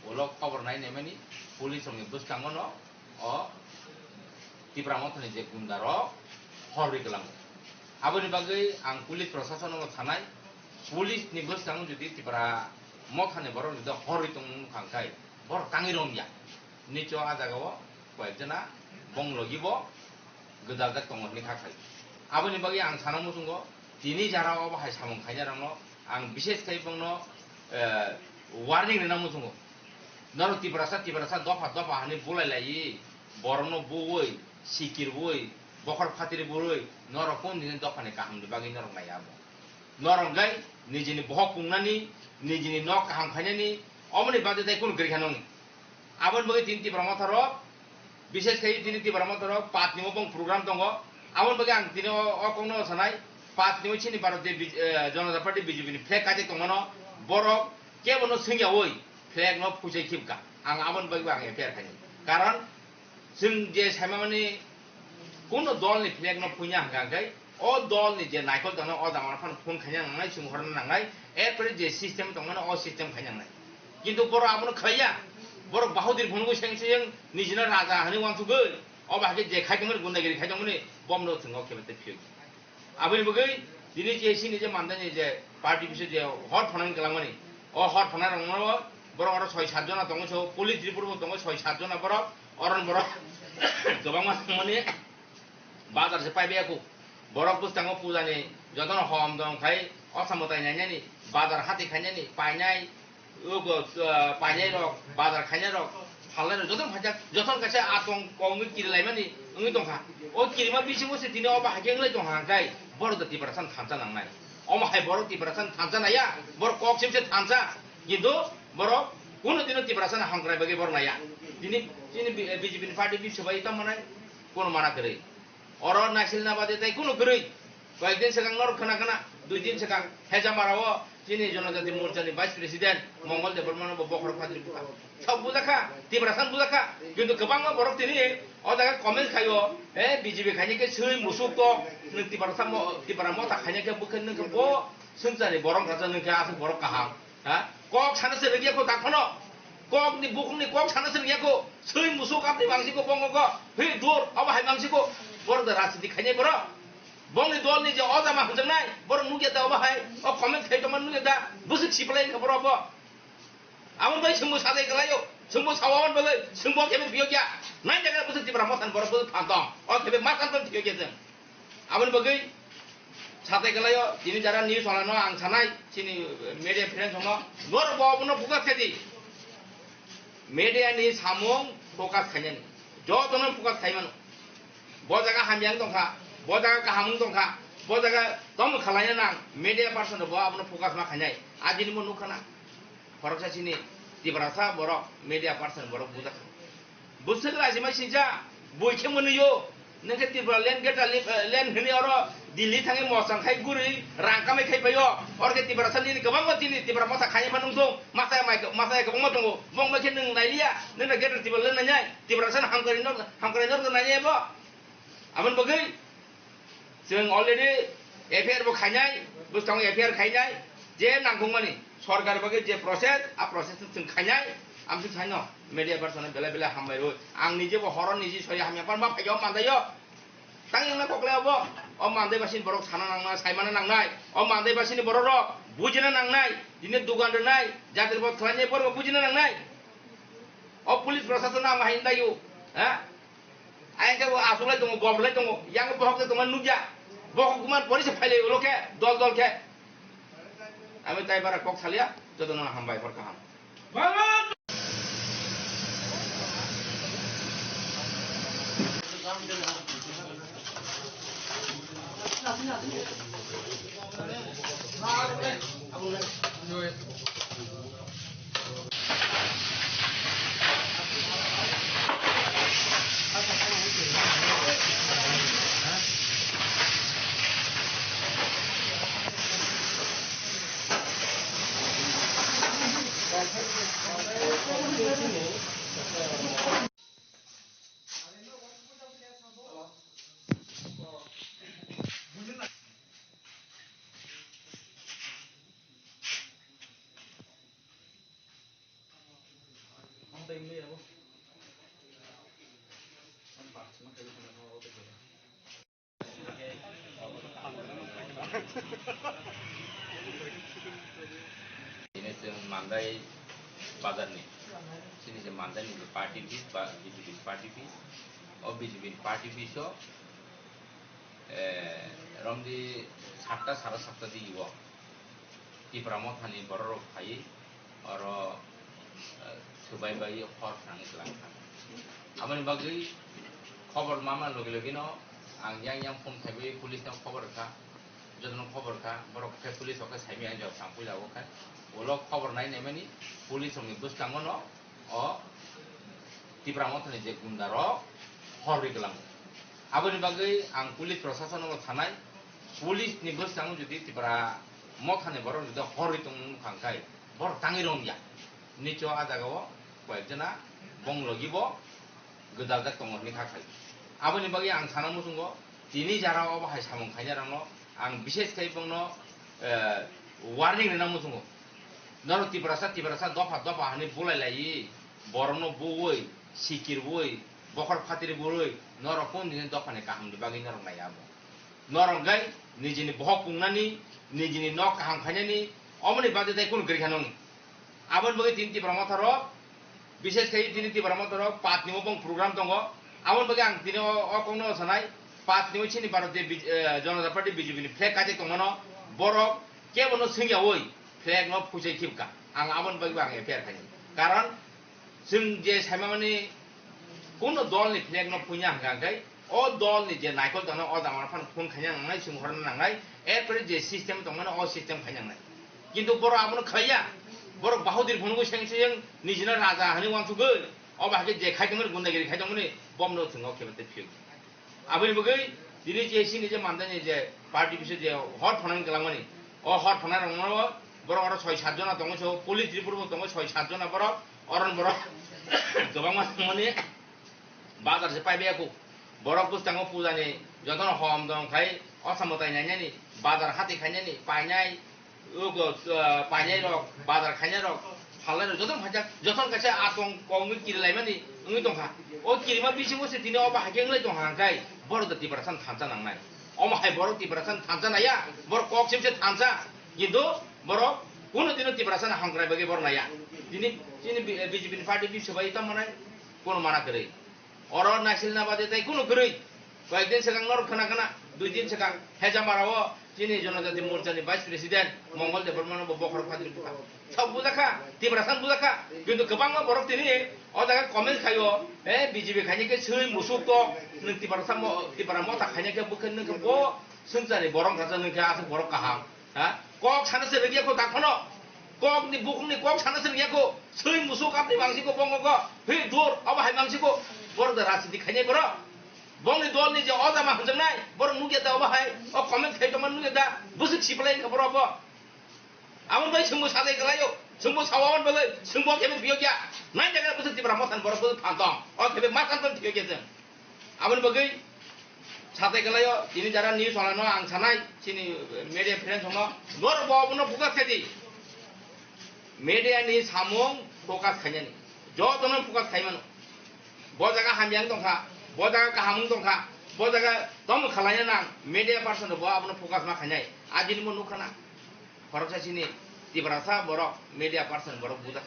Ulo khobor nai naimani police rokni bwskango no o Tipra Mothani je gunda rok hor rwi kwlango. Aboni bagwi ang police prosason no sanai, police ni bwskango jodi Tipra Mothani borok jodi hor rwi tong wngkha khe borok tangwi rwngya. Nicho a jaga o koyek jona bong logi bo gwdal jak tongo hinwi kha khai. Aboni bagwi ang sana muchungo, tini jara o bo hai samung khainai rokno ang bishes khai bongno, eh, warning rwna muchungo. Norok Tiprasa, Tiprasa dopha, dopha hinwi bulai laiwi, borokno buwi, sikir buwi, bokhor phatiri buwi, norok kung nini dophani kaham ni bagwi norok naiya bo. Norok gai nijini bohok pungnani, nijini nok kaham khainani, omoni bagwi tai kunu kwrwi kha nung. Aboni bagwi tini Tipra Motha rok, bishes khai tini Tipra Motha rok, pat ni bo bong program tongo. Aboni bagwi ang tini o, o kokno sanai, pat ni bo chini Bharat je Bij-, eh, Janata Party B J P ni flag kaijak tongmano, borok kebo no swngya oi flag no phuchai khibka. Ang aboni bagwi bo ang F I R khaini. Karon, Chwng je saimani kuno dolni flag no phuina hwnkha khe, o dolni je naikol tongno o jagao phano phone khaina nangnai, chwng horna nangnai, erpore je system tongmani o system khaina nangnai. Kintu borok abono khlaiya, borok bahudir phunugwi seng seng nijino raja hinwi uansugwi, obo hai khe je khai tongmani gundagiri khai tongmani bomno chwngno khe phiyok. Aboni bagwi tini je chini je Mandai ni je party office je hor phonang kwlangmani, o hor phonai rokno borok oro soi sat jona tongo, so police report bo tongo soi sat jona borok, oron borok kwbangma tongmani bazar se paibai ya kho. Borok bwskango puja ni jotono hom dong khai osa mwtai nainani bazar hati khainani painai. Ogo, ah, painai rok, bazar khainai rok, phalnai rok, jotono phaijak, jotono kaisa atong kongwi kirilaimani wngwi tongkha. O kirima bisingo se tini obo hai khe wngwi tongkha, hwnkhe borok da Tiprasa no thansa nangnai. Omo hai borok Tiprasa no thansa naiya, borok kok sim se thansa. Kintu borok kunu dino Tiprasa no hamkrai bagwi borok naiya. Tini, tini B J P ni party bisingo bai tamo nai, kunu mana kwrwi. Oro naisilna bade tai kunu kwrwi. Koyekdin swkang norok khna khna, dui din swkang Hejamara o chini Jonojati Morcha ni Vice President Mongol Debbarma no bo bokhorok phatri bukha. Sok bujakha, Tiprasa no bujakha. Kintu kwbangma borok tini o jaga comment khaio, eh, B J P khaini khe swi musuk to, nwng Tiprasa mo-, Tipra Motha khaini khe bwkhe nwng khe bo swngchar ni borok rajak nwng khe aswk borok kaham. Ha? Kok sana se rwngya kho takhwno. Kok ni bukhuk ni kok sana se rwngya kho. Swi musuk apni mangsi kho bongo kho. Hi dur, abo hai mangsi kho. Borok da rajniti khainai borok. Bongni dol ni je o jama hwnjaknai, borok nukya da obo hai. O comment khai tongma nukya da. Bwswk sipalai kha borok bo. Aboni bai chwngbo sajai kwlaio. Chwngbo sawa aboni bagwi. Chwngbo khe phiyokya. Nai jaga bwswk Tipra Motha ni borok bwswk phan tong. O khe ma phan tong phiyokya chwng. Aboni bagwi satai kwlaio, tini jara news walano ang sanai, chini media friends rokno, norok bo abono focus khe di. Media ni samung focus khainani, jotono focus khai mano. Bo jaga hamya wng tongkha, bo jaga kaham wng tongkha, bo jaga tamo khwlaina nang, media person rok bo abono focus ma khainai. Ajini bo nukha na, khoroksa chini Tiprasa borok, media person borok bujak. Bwswk rajima sincha, bui khe mwnwi o. Nwng khe Tripura land, greater li-, eh, land hwnwi oro Delhi thangwi mosang khai guri rang kamai khai paio. Oro khe Tiprasa nini kwbangma chini Tipra Motha khai ma nung thung. Masa mai, masa kwbangma tongo. Bong bai khe nwng nailiya. Nwng na greater Tripura land nainai. Tiprasa no hamkrai no, hamkrai no nainai bo. Aboni bagwi Chwng already F I R bo khainai, bwskango F I R khainai, je nangkukmani sorkar bagwi je process, a process no chwng khainai, amswk saino media person no belai belai hambai rwi. Ang nije bo horo niji sori hamya pan ma phaio mandaio. Tang wngna kokle obo, o mandai basini borok sana nangnai, saimana nangnai, o mandai basini borok rok bujina nangnai, tini dugan rwnai, jatri bo khlainai borok bujina nangnai. O police prosason ang hai ndai o, ha? Ayang khe bo aswk lai tongo, gom lai tongo, yang bohok de tongma nukya. Bohok kuman pori se phailai ulo khe, dol dol khe. Ami tai bara kok salia, joto no hambai hor kaham. Ini chwng Mandai bazar ni, sini se Mandai ni party office ba B J P party office, o B J P party office o, eh, romdi satta, sara satta di o. Tipra Mothani bororok phaiwi oro, eh, swbai bai hor thangnai kwlangkha. Aboni bagwi khobor mama logi logi no ang yang yang phone khaiwi police no khobor rwkha. Jotono khobor kha, borok khe police rok khe saimaya jok tang puila o khe. Ulo khobor nai naimani police rokni bwskango no o Tipra Mothani je gunda rok hor rwi kwlango. Aboni bagwi ang police prosason no thanai, police ni bwskango jodi Tipra Mothani borok jodi hor rwi tongmung kha khe borok tangwi rwngya. Nicho a jaga o koyek jona bong logi bo gwdaljak tongo hinwi kha khai. Aboni bagwi ang sana muchungo tini jara o bahai samung khainai rokno ang bishes khai bongno, eh, warning rwna muchungo. Norok Tiprasa, Tiprasa dopha dopha hinwi bulai laiwi, borokno buwi, sikirwi, bokhor phatiri bwrwi, norok kung nini dophani kahamni bagwi norok naiya bo. Norok gai nijini bohok pungnani, nijini nok kaham khainani, omoni bagwi tei kunu kwrwi kha nung. Aboni bagwi tini Tipra Motha rok, bishes khai tini Tipra Motha rok patni o bong program tongo. Aboni bagwi ang tini o, o kokno sanai, patni o chini Bharatiya Bij-, eh, Janata Party B J P ni flag kaijak tongmano, borok kebono swngyawi flag no phuichai khibka. Ang aboni bagwi bo ang F I R khainai. Karon, chwng je saimani kuno dol ni flag no phuina hwnkha khe, o dol ni je naikol tongna o jama phano phone khaina nangnai, chwng horna nangnai, erpore je system tongmani o system khaina nangnai. Kintu borok abono khlaiya, borok bahadur phunugwi seng seng nijino raja hinwi wansugwi, o bahai khe je khai tongmani gundagiri khai tongmani bomno chwng o khe phiyok. Aboni bagwi tini je sini je Mandai ni je party biso je hor phonang kwlangmani, o hor phonang rokno borok oro soi sat jona tongo, so police report bo tongo, soi sat jona borok, oron borok kwbangma tongmani bazar se paibai ya kho. Borok bwskango puja ni jotono hom dom khai, osa mwtai nainani, bazar hati khainani, painai, Ugo, ah, painai rok, bazar khainai rok, phalnai rok, jotono phaijak, jotono kaisa atong kongwi kirilaimani wngwi tongkha. O kirima bisingo se tini o bahai khe wnglai tongkha hwnkhe, borok da Tiprasani thansa nangnai. Omo hai borok Tiprasani thansa naiya, borok kok sim se thansa. Kintu borok kunu dino Tiprasani hamkrai bagwi borok naiya. Tini, tini B-, B J P ni party bisingo bai tamo nai, kunu mana kwrwi. Oro naisilna bade tei kunu kwrwi. Koyekdin swkang norok khna khna, dui din swkang Hejamara o chini Jonojati Morcha ni Vice President Mongol Debbarma no bo bokhorok phatri bukha. Sok bujakha, Tiprasa no bujakha. Kintu kwbangma borok tini o jaga comment khaio, eh, B J P khaini khe swi musuk to, nwng Tiprasa mo-, Tipra Motha khaini khe bwkhe nwng khe bo swngchar ni borok rajak nwng khe aswk borok kaham. Ha? Kok sana se rwgya kho takhano. Kok ni bukhuk ni kok sana se rwgya kho. Swi musuk apni mangsi kho bongo kho. Hi dur, abo hai mangsi kho. Borok da rajniti khainai borok. Bongni dol ni je o jama hwnjaknai, borok nukya da obo hai. O comment khai tongma nukya da. Bwswk siplai wngkha borok bo. Aboni bai chwngbo sajai kwlaio. Chwngbo sao aboni bagwi. Chwngbo khe phiyokya. Nai jaga bwswk Tipra Motha ni borok bwswk phan tong. O khe ma phan tong phiyokya chwng. Aboni bagwi satai kwlaio, tini jara news wala no ang sanai, chini media friends no, norok bo abono focus khai di. Media ni samung focus khainani. Jotono focus khai mano. Bo jaga hamya wng tongkha, bo jaga kaham wng tongkha, bo jaga tamo khwlaina nang, media person bo abono focus ma khainai. Ajini mo nukha na. Khoroksa chini Tiprasa borok, media person borok bujak.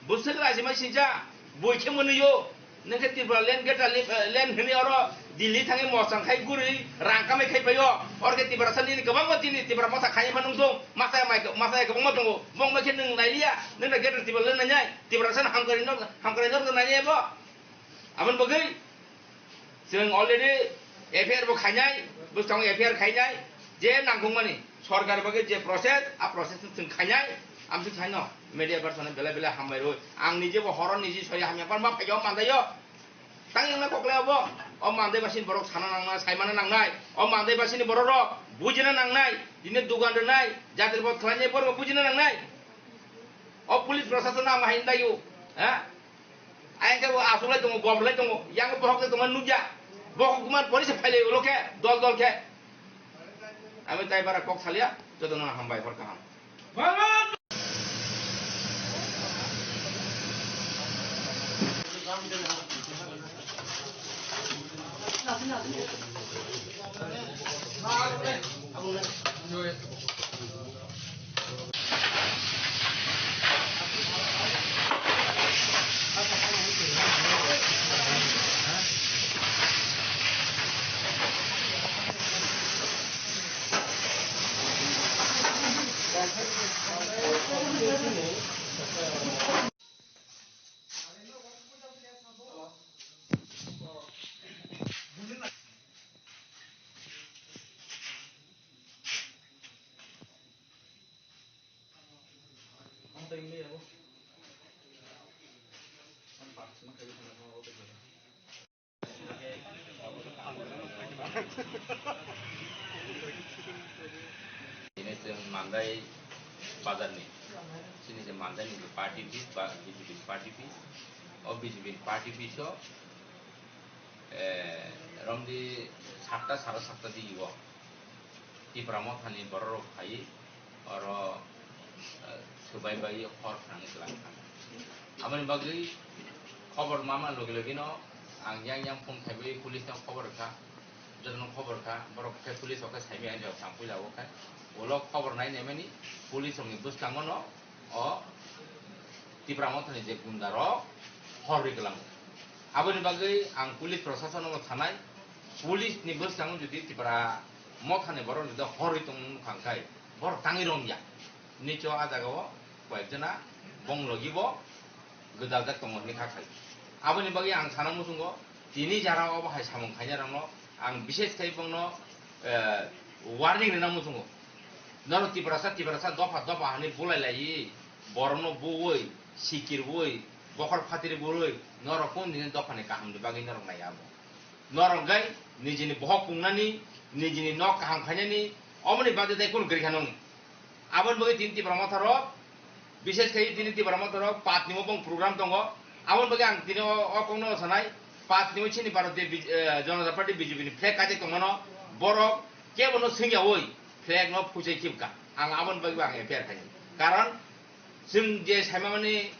Bwswk rajima sincha, Bui khe mwnwi o. Nwng khe Tripura land, greater li-, eh, land hwnwi oro Delhi thangwi mosang khai guri rang kamai khai paio. Oro khe Tiprasa nini kwbangma chini Tipra motha khai ma nung dong. Masa mai, masa kwbangma tongo. Bongma khe nwng nailiya. Nwng na greater Tripura land nainai. Tiprasa no hamkrai no, hamkrai no nainai bo. Aboni bagwi chwng already F I R bo khainai, bwskango F I R khainai, je nangkukmani sorkar bagwi je process, a process no chwng khainai, amswk saino media person no belai belai hambai rwi. Ang nije bo horo niji sori hamya pan ma phaiyo mandaio. Tang yang na kokle obo, o mandai basini borok sana nangnai, saimana nangnai, o mandai basini borok rok bujina nangnai, dine dugan rwnai, jatir bot khlainai borok bujina nangnai. O police prosason ang hai ndai o, ha? Ayang khe bo aswk lai tongo, gom lai tongo, yang bohok lai tongo nukya. Bohok man police phailai ulo khe, dol dol khe. Ami tai bara kok salia, joto no hambai hor kaham. Ini chwng Mandai bazar ni, sini je Mandai ni party office ba B J P party office, o B J P party office o, eh, romdi satta, sara satta di o. Tipra mothani bororok phai oro, eh, swbai bai hor phnangwi twlang kha. Aboni bagwi khobor mama logi logi no ang yang yang phone khaiwi police no khobor rwkha, jotono khobor rwkha, borok khe police o khe saimaya hinwi thang puila o khe ulo khobor nai naimani police rokni bwskango no o Tipra mothani je gunda rok horwi kwlango. Aboni bagwi ang police prosason no sanai, police ni bwskango jodi Tipra mothani borok jodi horwi tong nukha khe borok tangwi rwngya. Nicho a jaga o koyek jona bong logi bo gwdal jak tongo hinwi kha khai. Aboni bagwi ang sana muchungo tini jara o bo hai samung khainai rokno ang bishes khai bongno, eh, warning rwna muchungo. Norok Tiprasa, Tiprasa dopha dopha hinwi bulai laiwi, borokno buwi, sikirwi, bokhor phatiri bui, norok kung nini dophani kahamni bagwi norok nai abo. Norok gai nijini bohok pungnani, nijini nok kaham khainani, omoni bagwi tei kunu kwrwi kha nung. Aboni bagwi tini Tipra Motha rok, bishes khai tini Tipra Motha rok patni bo bong program tongo. Aboni bagwi ang tini o, o kokno sanai, patni bo chini Bharatiya Bij-, eh, Janata Party B J P ni flag kaijak tongmano, borok kebono swngyawi flag no phuchai khibka. Ang aboni bagwi bo ang F I R khainai. Karon chwng je saimani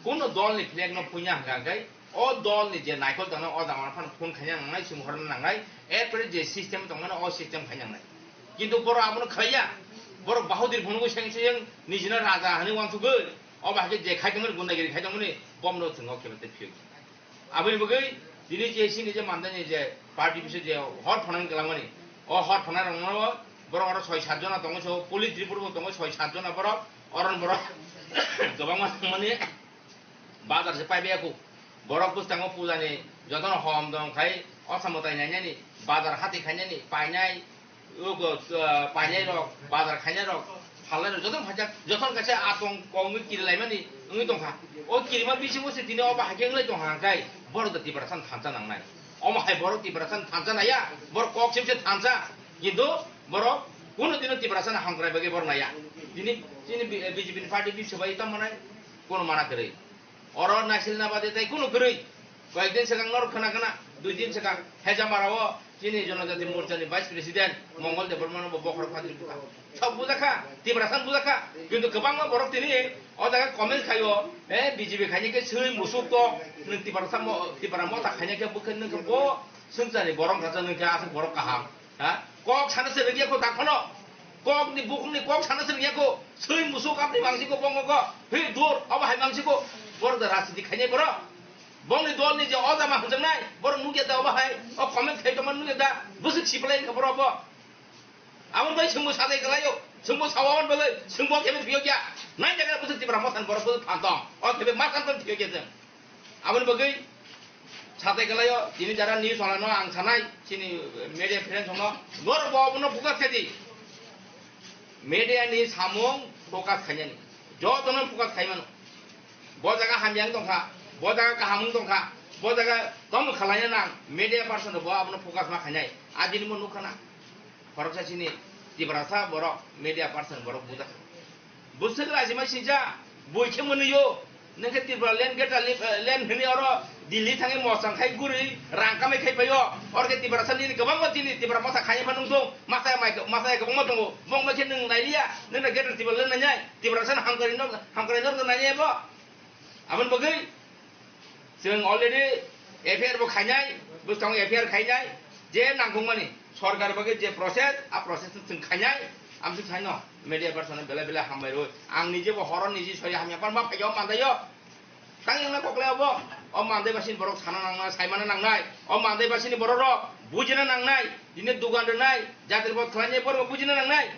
kuno dol ni flag no phuina hwnkha khe o dol ni je naikol tongna o jagao phano phone khaina nangnai, simi horna nangnai, er pore je system tongmani o system khaina nangnai. Kintu borok abono khlaiya, borok bahadur phunugwi seng seng nijino raja hinwi uansugwi, o bahai khe je khai tongmani gundagiri khai tongmani bomno thwngwi khe phiyok. Aboni bagwi tini je sini je mandani je party bisi je hor phonang kelangmani, o hor phonang rokno borok oro soi sat jona tongo, so police report bo tongo soi sat jona borok, oron borok kwbangma tongmani bazar se paibai aku. Borok bwskango puja ni jotono hom dom khai osa mwtai nainani, bazar hati khainani, painai, Ogo, ah, painai rok, bazar khainai rok, phalnai rok, jotono phaijak, jotono kaisa atong kongwi kirilaimani wngwi tongkha. O kirima bisingo se tini o bahai khe wnglai tongkha, hwnkhe borok da Tiprasa no thansa nangnai. Omo hai borok Tiprasa no thansa naiya, borok kok sim se thansa. Kintu borok kunu dino Tiprasa no hamkrai bagwi borok naiya. Tini, tini B-, B J P ni party bisi bai tamo nai, kono mana kwrwi. Oro naisilna bade tei kunu kwrwi. Koyekdin swkang norok khna khna, dui din swkang Hejamara o chini Jonojati Morcha ni Vice President Mongol Debbarma no bo bokhorok phatri bukha. Sok bujakha, Tiprasa no bujakha. Kintu kwbangma borok tini o jaga comment khaio, eh, B J P khaini khe swi musuk to, nwng Tiprasa mo-, Tipra motha khaini khe bwkhe nwng khe bo swngchar ni borok rajak nwng khe aswk borok kaham. Ha? Kok sana se rwngya ko ta khono. Kok ni bukhuk ni kok sana se rwngya ko. Swi musuk apni mangsi ko bongo ko. Hi dur, abo hai mangsi ko. Borok da rajniti khainai borok. Bongni dolni je o jama hwnjaknai, borok nukya da obo hai, o comment khai tongma nukya da, bwswk sipalai wngkha borok bo. Aboni bai chwngbo sajai kwlaio, chwngbo sao aboni bagwi, chwngbo khe phiyokya. Nai jaga bwswk Tipra Mothani borok bwswk phan tong, o khe ma phan tong phiyokya chwng. Aboni bagwi sajai kwlaio, tini jara news wala no ang sanai, chini media friends no, norok bo abono focus khe di. Media ni samung focus khainani, jotono focus khaimano. Bo jaga hamya wng tongkha, bo jaga kaham wng tongkha, bo jaga tamo khwlaina nang, media person bo abono focus ma khainai. Adini mo nukha na, khoroksa chini Tiprasa borok media person borok bujak. Bwswk rajima singcha, bui khe mwnwi o. Nwng khe Tripura land greater li-, eh, land hwnwi oro Delhi thangwi mosang khai guri rang kamai khai paio. Oro khe Tiprasa nini kwbangma chini Tipra motha khai ma nung thung. Masa mai, masa kwbangma tongo. Bongma khe nwng nailiya. Nwng na greater Tripura land nainai. Tiprasa no hamkrai no, hamkrai no nainai bo. Aboni bagwi chwng already F I R bo khainai, bwskango F I R khainai, je nangkukmani sorkar bagwi je process, a process no chwng khainai, amswk saino media person no belai belai hambai rwi. Ang nije bo horo niji sori hamya pan ma phaio mandaio. Tang yang na kokle obo, o mandai basini borok sana nangnai, saimana nangnai, o mandai basini borok rok bujina nangnai, dine dugan rwnai, jatir bot khlainai borok bujina nangnai.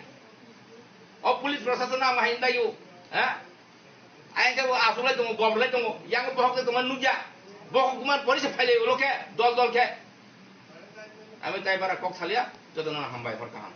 O police prosason ang hai ndai o, ha? Ayang khe bo aswk lai tongo, gom lai tongo, yang bohok lai tongo nukya. Bohok kuman pori se phailai ulo khe, dol dol khe. Ami tai bara kok salia, joto no hambai hor kaham.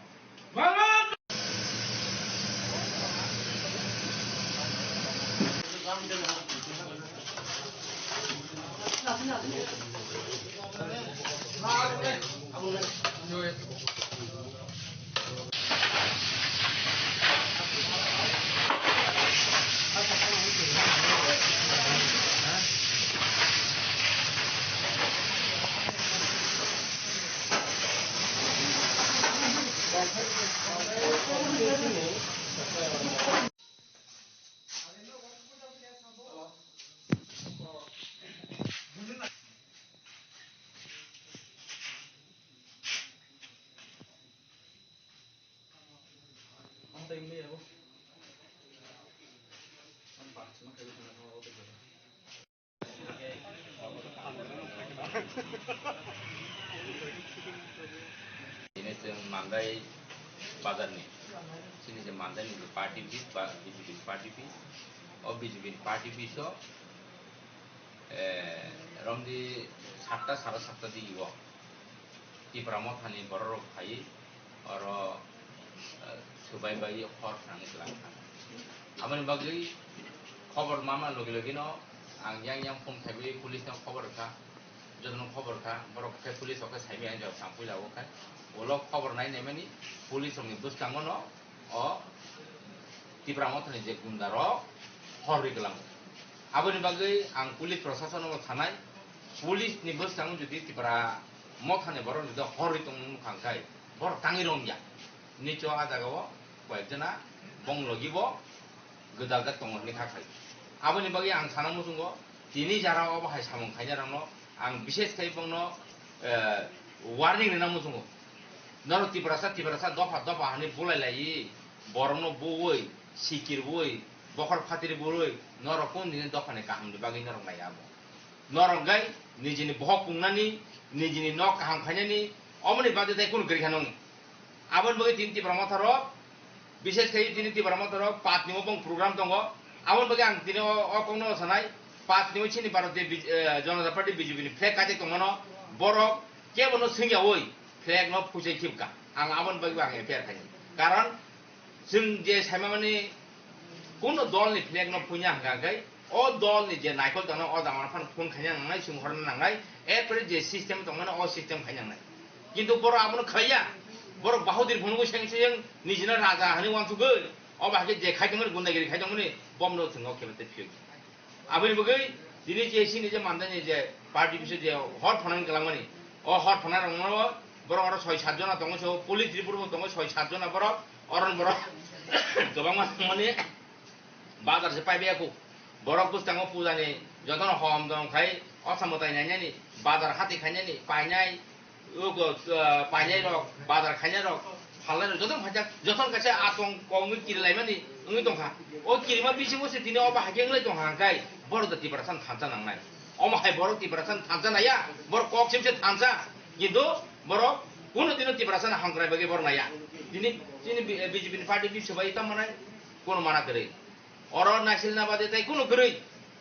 Ini chwng Mandai bazar ni, chini je Mandai ni party office ba B J P party office, o B J P party office o, eh, romdi satta, sara satta digi o. Tipra Mothani bororok phaiwi oro, eh, swbai bai hor swnamwi twlang kha. Aboni bagwi khobor mama logi logi no ang yang yang phone khaiwi police no khobor kha, jotono khobor kha, borok khe police rok khe saimaya jok tang puila o khai. Ulo khobor nai naimani police rokni bwskango no o Tipra Mothani je gunda rok hor rwi kwlango. Aboni bagwi ang police prosason no thanai, police ni bwskango jodi Tipra Mothani borok jodi hor rwi tongmung khangkhai, borok tangwi rwngya. Nicho a jaga o koyek jona bong logi bo gwdal jak tongo hinwi kha khai. Aboni bagwi ang sana muchungo tini jara obo hai samung khainai rokno ang bishes khai bongno, eh, warning rwna muchungo. Norok Tiprasa, Tiprasa dopha dopha hinwi bulai lai, borokno buwi, sikir buwi, bokhor phatiri buwi, norok kung nini dophani kaham ni bagwi norok nai abo. Norok gai nijini bohok pungnani, nijini nok kaham khainani, omoni bagwi tai kunu kwrwi kha nung. Aboni bagwi tini Tipra Motha rok, bishes khai tini Tipra Motha rok patni o bong program tongo. Aboni bagwi ang tini o, o kokno sanai, patni o chini Bharatiya Bij-, eh, Janata Party B J P ni flag kaijak tongmano, borok kebono swngyaui flag no phuchai khibka. Ang aboni bagwi ang F I R khaini. Karon chwng je saimamani kuno dol ni flag no phunya hwnkha khe, o dol ni je naikol tongno o jama phano phone khaina nangnai, swnghorna nangnai, erpore je system tongmano o system khaina nangnai. Kintu borok abono khlaiya, borok bahudir phunugwi seng seng nijino raja hinwi uansugwi, obo hai khe je khai tongmani gundagiri khai tongmani bomno thwngno khe phiyok. Aboni bagwi tini je chini je Mandai ni je party bisi je hor phonang kwlangmani, o hor phonang rokno borok oro soi sat jona tongo, so police report bo tongo soi sat jona borok, oron borok kwbangma tongmani bazar se paibai ya kho. Borok bwskango puja ni jotono hom dom khai osa mwtai nainani, bazar hati khainani, painai, Ugo, ah, painai rok, bazar khainai rok, phalnai rok, jotono phaijak, jotono kaisa atong kongwi kirilaimani wngwi tongkha. O kirima bisingo se tini obo hai khe wnglai tongkha, hwnkhe borok da Tiprasa no thansa nangnai. Omo hai borok Tiprasa no thansa naiya, borok kok sim se thansa, kintu borok kuno dino Tiprasa no hamkrai bagwi borok naiya. Tini chini B J P ni party bisingo bai tamo nai kuno mana kwrwi. Oro naisilna bade tai kuno kwrwi.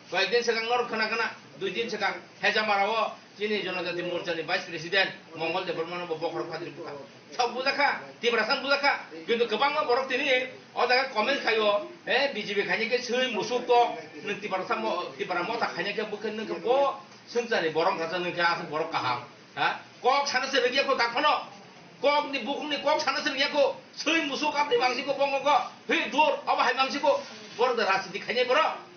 Koyek din swkang norok khna khna, dui din swkang Hejamara o chini Jonojati Morcha ni Vice President Mongol Debbarma no bo bokhorok phatri bwkha. Sok bujakha, Tiprasa no bujakha, kintu kwbangma borok tini o jaga comment khaio, eh, B J P khaina khe swi musuk kok, nwng Tiprasa mo-, Tipra motha khaina khe bwkhe nwng khe bo swngcharni borok rasa nwng khe aswk borok kaham, ha? Kok sana se rwgya kho takhano, kok ni bukhuk ni kok sana se rwgya kho, swi musuk abni mangsi kho bongo kho, hwi dur, obo hai mangsi kho, borok da rajniti khainai borok.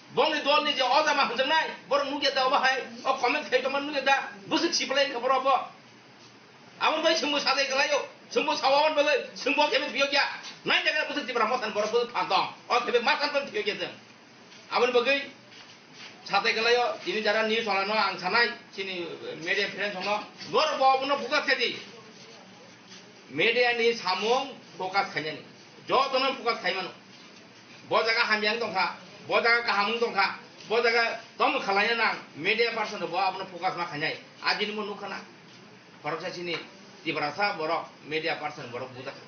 Bongni dol ni je o jama hwnjaknai, borok nukya da obo hai, o comment khai tongma nukya da, bwswk siplai kha borok bo. Aboni bai chwngbo sajai kwlaio, chwngbo sao aboni bagwi, chwngbo khe phiyokya. Nai jaga bwswk Tipra motha ni borok bwswk phan tong. O khe ma san tong phiyokya chwng. Aboni bagwi sajai kwlaio, tini jara news wala no ang sanai, chini media friends no, borok bo abono focus khe di. Media ni samung focus khainani. Jotono focus khaimano. Bo jaga hamya wng tongkha, bo jaga kaham wng tongkha, bo jaga tamo khwlaina nang, media person bo abono focus ma khainai. Adini mo nukha na. Khoroksa chini Tiprasa borok, media person borok bujakha.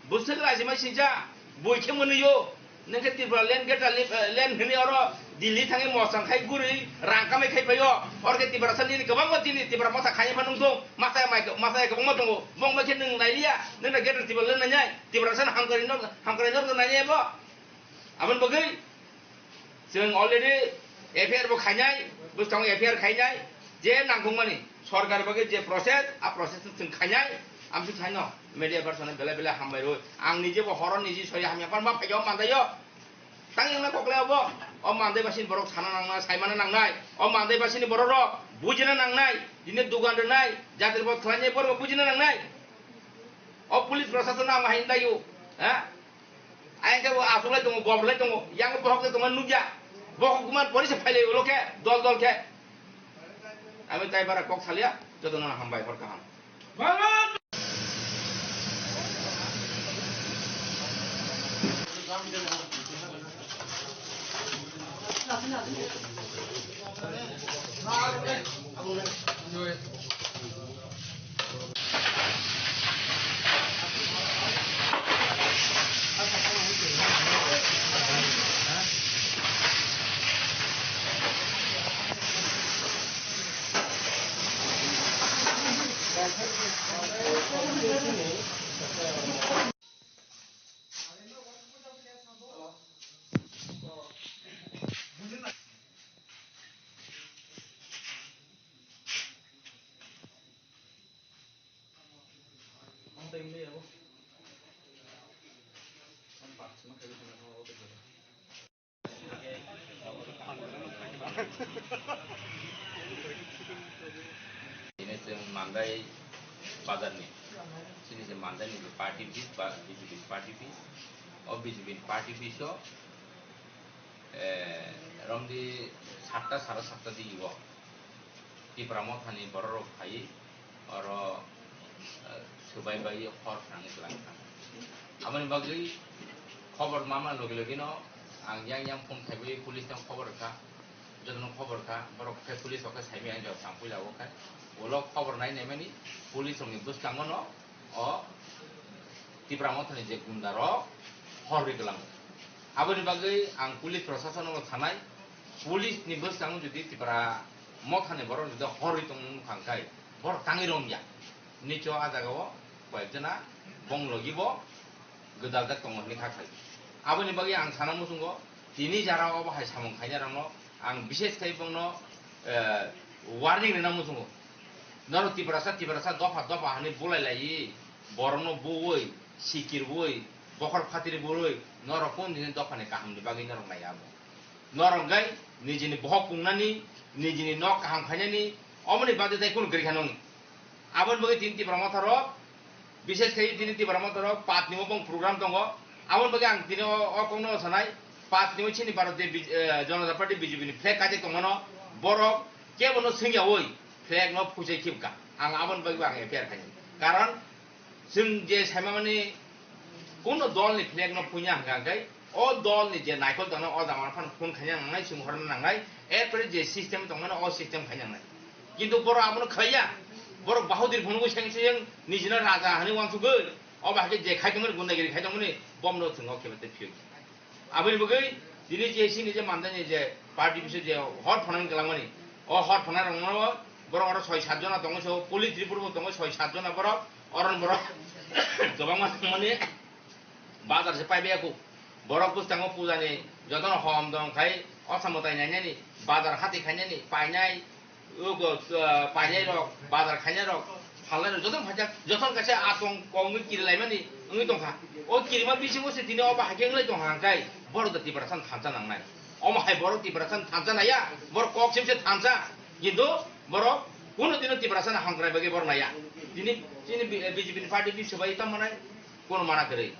Bwswk raijimai sincha, bui khe mwnwiyo. Nwng khe Tripura land, greater li-, eh, land hwnwi oro Delhi thangwi mosang khai guri, rang kamai khai phaio. Oro khe Tiprasa nini kwbangma chini Tipra motha khai ma nung thung, masa mai, masa kwbangma tongo. Bong bai khe nwng nailiya, nwng na greater Tripura land nainai, Tiprasa no hamkrai no, hamkrai no nainai bo. Aboni bagwi chwng already F I R bo khainai, bwskango F I R khainai, je nangkukmani sorkar bagwi je process, a process no chwng khainai, amsuk saino media person no belai belai hambai rwi. Ang nije bo horo niji sori hamya pan ma phaio mandaio. Tang yang na kokle obo, o mandai basin borok sana nangnai, saimana nangnai, o mandai basini borok rok bujina nangnai, dine dugan rwnai, jatir bo thwlainai borok bujina nangnai. O police prosason ang hai ndaiyo, ha? Ayang khe bo aswk lai tongo, gom lai tongo, yang bohok lai tongo nukya. Bohok man pori se phailai ulo khe, dol dol khe. Ami tai bara kok salia, joto no hambai hor kaham. Ini chwng Mandai bazar ni, chini je Mandai ni party office ba B J P party office, o B J P party office o, eh, romdi satta, sara satta di o. Tipra mothani bororok phaiwi oro, eh, swbai bai hor phrangwi twlang kha. Aboni bagwi khobor mama logi logi no ang yang yang phone khaiwi police no khobor rwkha, jotono khobor rwkha, borok khe police rok khe saimaya jora tang puila o khe ulo khobor nai naimani police rokni bwskango no o Tipra mothani je gunda rok horwi kwlango. Aboni bagwi ang police prosason no sanai, police ni bwskango jodi Tipra mothani borok jodi horwi tongmung kha khe borok tangwi romya. Nicho a jaga o koyek jona bong logi bo gwdal jak tongo hinwi kha khlai. Aboni bagwi ang sana muchungo tini jara obo hai samung khainai rokno ang bishes khai bongno, eh, warning rwna muchungo. Norok Tiprasa, Tiprasa dopha dopha hinwi bulai laiwi, borokno buwi, sikirwi, bokhor phatiri buwi, norok kung nini dophani kahamni bagwi norok naiya bo. Norok gai nijini bohok pungnani, nijini nok kaham khainani, omoni bagwi tai kunu kwrwi kha nung. Aboni bagwi tini Tipra motha rok, bishes khai tini Tipra motha rok pat ni bo bong program tongo. Aboni bagwi ang tini o, o kok no sanai, pat ni bo chini Bharat de Bij-, eh, Janata Party B J P ni flag kaijak tongmano, borok kebo no swngya oi flag no phuchai khibka. Ang aboni bagwi bo ang F I R khaini. Karon chwng je saimani kuno dol ni flag no phunya hwnkha khe o dol ni je naikol tongno o jama phano phone khaina nangnai, chwng horna nangnai. Erpore je system tongmani, o system khainangnai. Kintu borok abono khlaiya. Borok bahadur phunugwi seng seng nijino raja hinwi uansugwi, obo hai khe je khai tongmani, gundagiri khai tongmani, bomno thwngwi khe phiyok. Aboni bagwi tini je chini je mandani je party bisingo je hor phonani kwlangmani, o hor phonai rokno borok oro soi sat jona tongo, so police report bo tongo, soi sat jona borok, oron borok kwbangma tongmani. Bazar se pai baya kuk. Borok bwskango puja ni jotono hom dong khai, osa mwtai nainani, bazar hati khainani, painai, ugo, ah, painai rok, bazar khainai rok, phalnai rok, jotono phaijak, jotono kaisa atong kongwi kiri laimani wngwi tongkha. O kirima bisingo se tini obo hai khe wngwi tongkha hwnkhe borok da Tiprasa no thansa nangnai. Omo hai borok Tiprasa no thansa naiya, borok kok sim se thansa, kintu borok kunu dino Tiprasa no hamkrai bagwi borok naiya. Tini chini B J P ni party bisingo bai tamo nai, kunu mana kwrwi.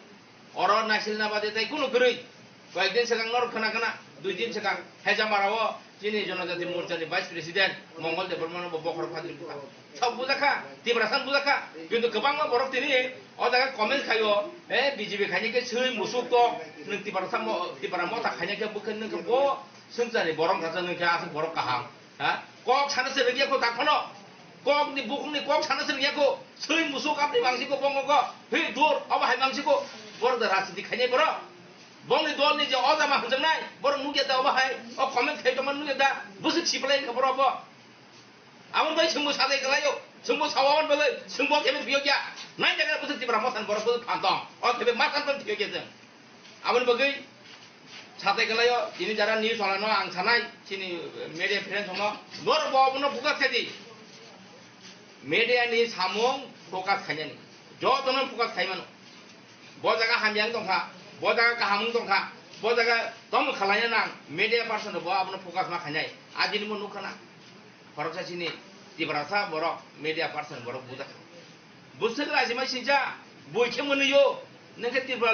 Oro naisilna bade tai kunu kwrwi. Koyekdin swkang norok khna khna, dui din swkang Hejamara o chini Jonojati Morcha ni Vice President Mongol Debbarma no bo bokhorok phadri bukha. Sok bujakha, Tiprasa no bujakha. Kintu kwbangma borok tini o jaga comment khaio, "Eh, B J P khaini khe swi musuk to, nwng Tiprasa mo, Tipra motha khaini khe bwkhe nwng khe bo swngchar ni borok rasa nwng khe aswk borok kaham." Ha? Kok sana se rwngya ko tak phano. Kok ni bukhuk ni kok sana se rwngya ko. Swi musuk apni mangsi ko bongo ko. Hi dur, obo hai mangsi ko. Borok da rajniti khainai borok. Bongni dol ni je o jama hwnjaknai, borok nukya da obo hai. O comment khai tongma nukya da. Bwswk siplai kha borok bo. Aboni bai chwngbo sajai kwlaio. Chwngbo sawa aboni bagwi. Chwngbo khe phiyokya. Nai jaga bwswk Tipra motha ni borok bwswk phan tong. O khe ma san tong phiyokya chwng. Aboni bagwi satai kwlaio, tini jara news wala no ang sanai, chini media friends no, norok bo abono focus khai di. Media ni samung focus khainani. Jotono focus khai mano. Bo jaga hamya wng tongkha, bo jaga kaham wng tongkha, bo jaga tamo khwlaina nang, media person bo abono focus ma khainai. Adini mo nukha na. Khoroksa chini Tiprasa borok, media person borok bujak. Bwswk raji mai sincha, bui khe mwnwi yo, nokhe Tripura